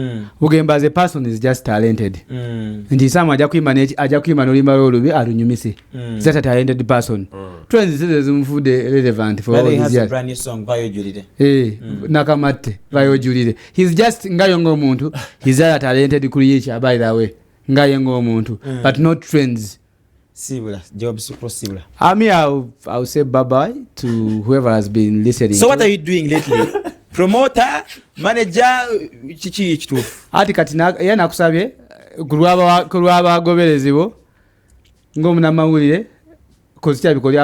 Bugembe as a person is just talented. Nti Sam ajja kuyimba ajja kuyimba n'oluyimba lwe olubi alunyumise. He's just a talented person. Trends zize zimufudde relevant for By all the way, he these has a years. brand new song, Vayojulire. Eh, nakamatte vayojulire. He's just ngayo ng'omuntu, he's just a talented creature, by the way, ngaye ng'omuntu, but not trends. Sibula, Job Super Sibula. I mean, I'll say bye bye to whoever has been listening. So what are you doing lately? Promoter, manager, kiki ekituufu? Ati kati ye nakusabye ku lw'abagoberezi bo ng'omunamawulire kozitya oli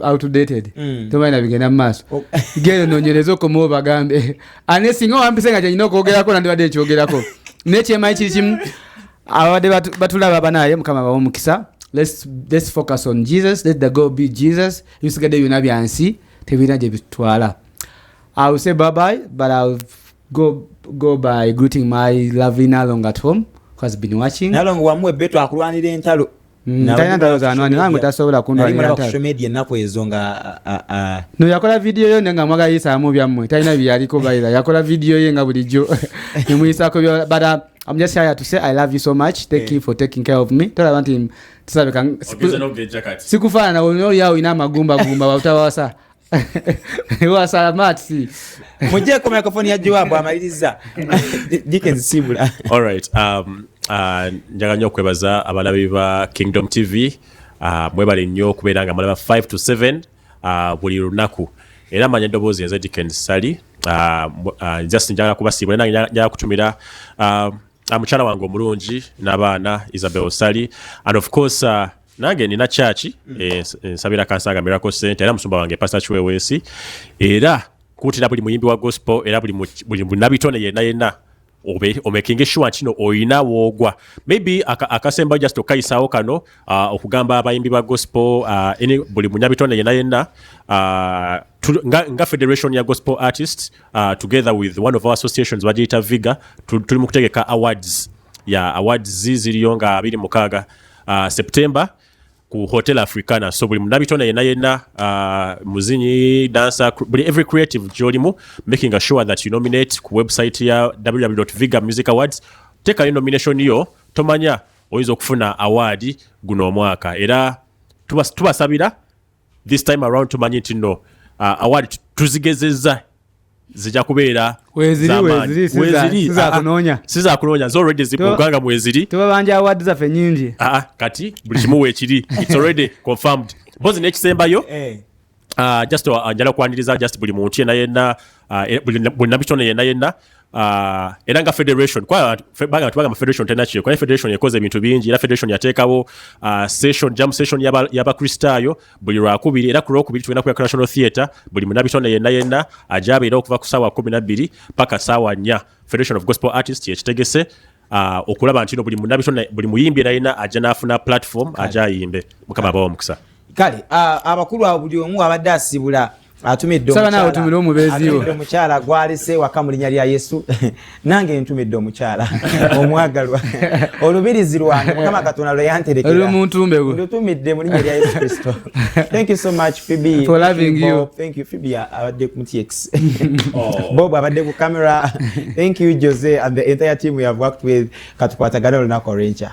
outdated. Tomanyi nabigenda mu maaso. Oh. Genda onoonyereze okomewo bagambe ane singa wampise nga kyenyina okwogerako nandibadde ekyogerako, naye kyemanyi kiri kimu, ababadde batulaba banaye Mukama bawe omukisa. Let's focus on Jesus. Let the goal be Jesus. Ebisigadde byonna byansi, tebirina gye bitwala. I will say bye bye, but I'll go by greeting my lovely Nalong at home who has been watching. Nalongo wamuwe betu akulwanira entalo. Talina ntalo zanwanira, nange tasobola kundwanira Nali mulaba ku ntalo. social media ennaku ezo nga No, yakola vidiyo yo naye nga mwagala yisaamu byammwe, talina byeyaliko bayira, yakola vidiyo ye nga bulijjo nemuyisaako but I'm just here to say I love you so much. Thank you for taking care of me. Tolaba nti tusabika Ogeze n'okugejja kati. Sikufaanana oli awo olina amagumbagumba utabawasa wasala matsi. Muggyeko microphone ya Joab amaliriza. Dickens Sibula. Alright, njagala nnyo okwebaza abalabi ba Kingdom TV. Mwebale nnyo okubeera nga mulaba 5 to 7 buli lunaku, era manya eddoboozi enze Dickens Sali. Just njagala kubasiibula, nange njagala kutumira mukyala wange omulungi n'abaana Isabel Sali, and of course nange nina church, nsabira Kansanga Miracle Center, era musumba wange Pastor Chiwewesi, era kuutira buli muyimbi wa gospel, era buli munnabitone yenna yenna omakinge sure nti no oyina woogwa. Maybe akasemba just okayisaawo kano, okugamba abayimbi ba gospel, buli munnabitone yenna yenna, nga federation ya gospel artists, together with one of our associations bagiyita Viga, tuli mu kutegeka awards ya awards ziriyo nga 26 September ku Hotel Africana. So buli munnabitone yenna yenna, muzinyi, dancer, buli every creative gyolimu, making sure that you nominate ku website ya www.vigamusicawards. Tekayo nomination yo, tomanya oyinza okufuna award guno omwaka. Era tubasabira this time around, tumanyi nti no award tuzigezezza zijja kubeera Weeziri, z'amaanyi. weeziri, Weeziri, si za ah, ah, kunoonya. si za kunoonya, zo already ggwanga mweziri. Tubabanja award zaffe nyingi. Ah, kati buli kimu weekiri, it's already confirmed. Mpozi n'ekisembayo, just njagala kwaniriza just buli muntu yenna yenna, buli nabitone yenna yenna, era nga federation kwa bagamba federation tena kiyo kwa federation ekoze ebintu bingi, era federation yateekawo session, jam session y'abakristaayo buli lwakubiri, era ku lwokubiri tugenda ku National Theatre. Buli munnabitone yenna yenna ajja abeera okuva ku ssaawa 12 paka ssaawa 4. Federation of Gospel Artists yekitegese, okulaba nti no buli munnabitone, buli muyimbi yenna yenna ajja n'afuna platform, ajja ayimbe. Mukama abawe omukisa. Kale abakulu abo buli omu abadde asibula. Atumidde Saba naawe otumire omubeezi wo. Atumidde omukyala gwalese waka mu linnya lya Yesu. Nange ntumidde omukyala omwagalwa, olubirizi lwange Mukama Katonda lwe yanterekera. Olwo mu ntumbe gwe. Ndutumidde mu linnya lya Yesu Kristo. Thank you so much, Phoebe. For loving Bob, you. Thank you, Phoebe abadde ku TX, Bob abadde ku camera. Thank you, Jose, and the entire team we have worked with. Katukwatagane olunaku olw'enkya.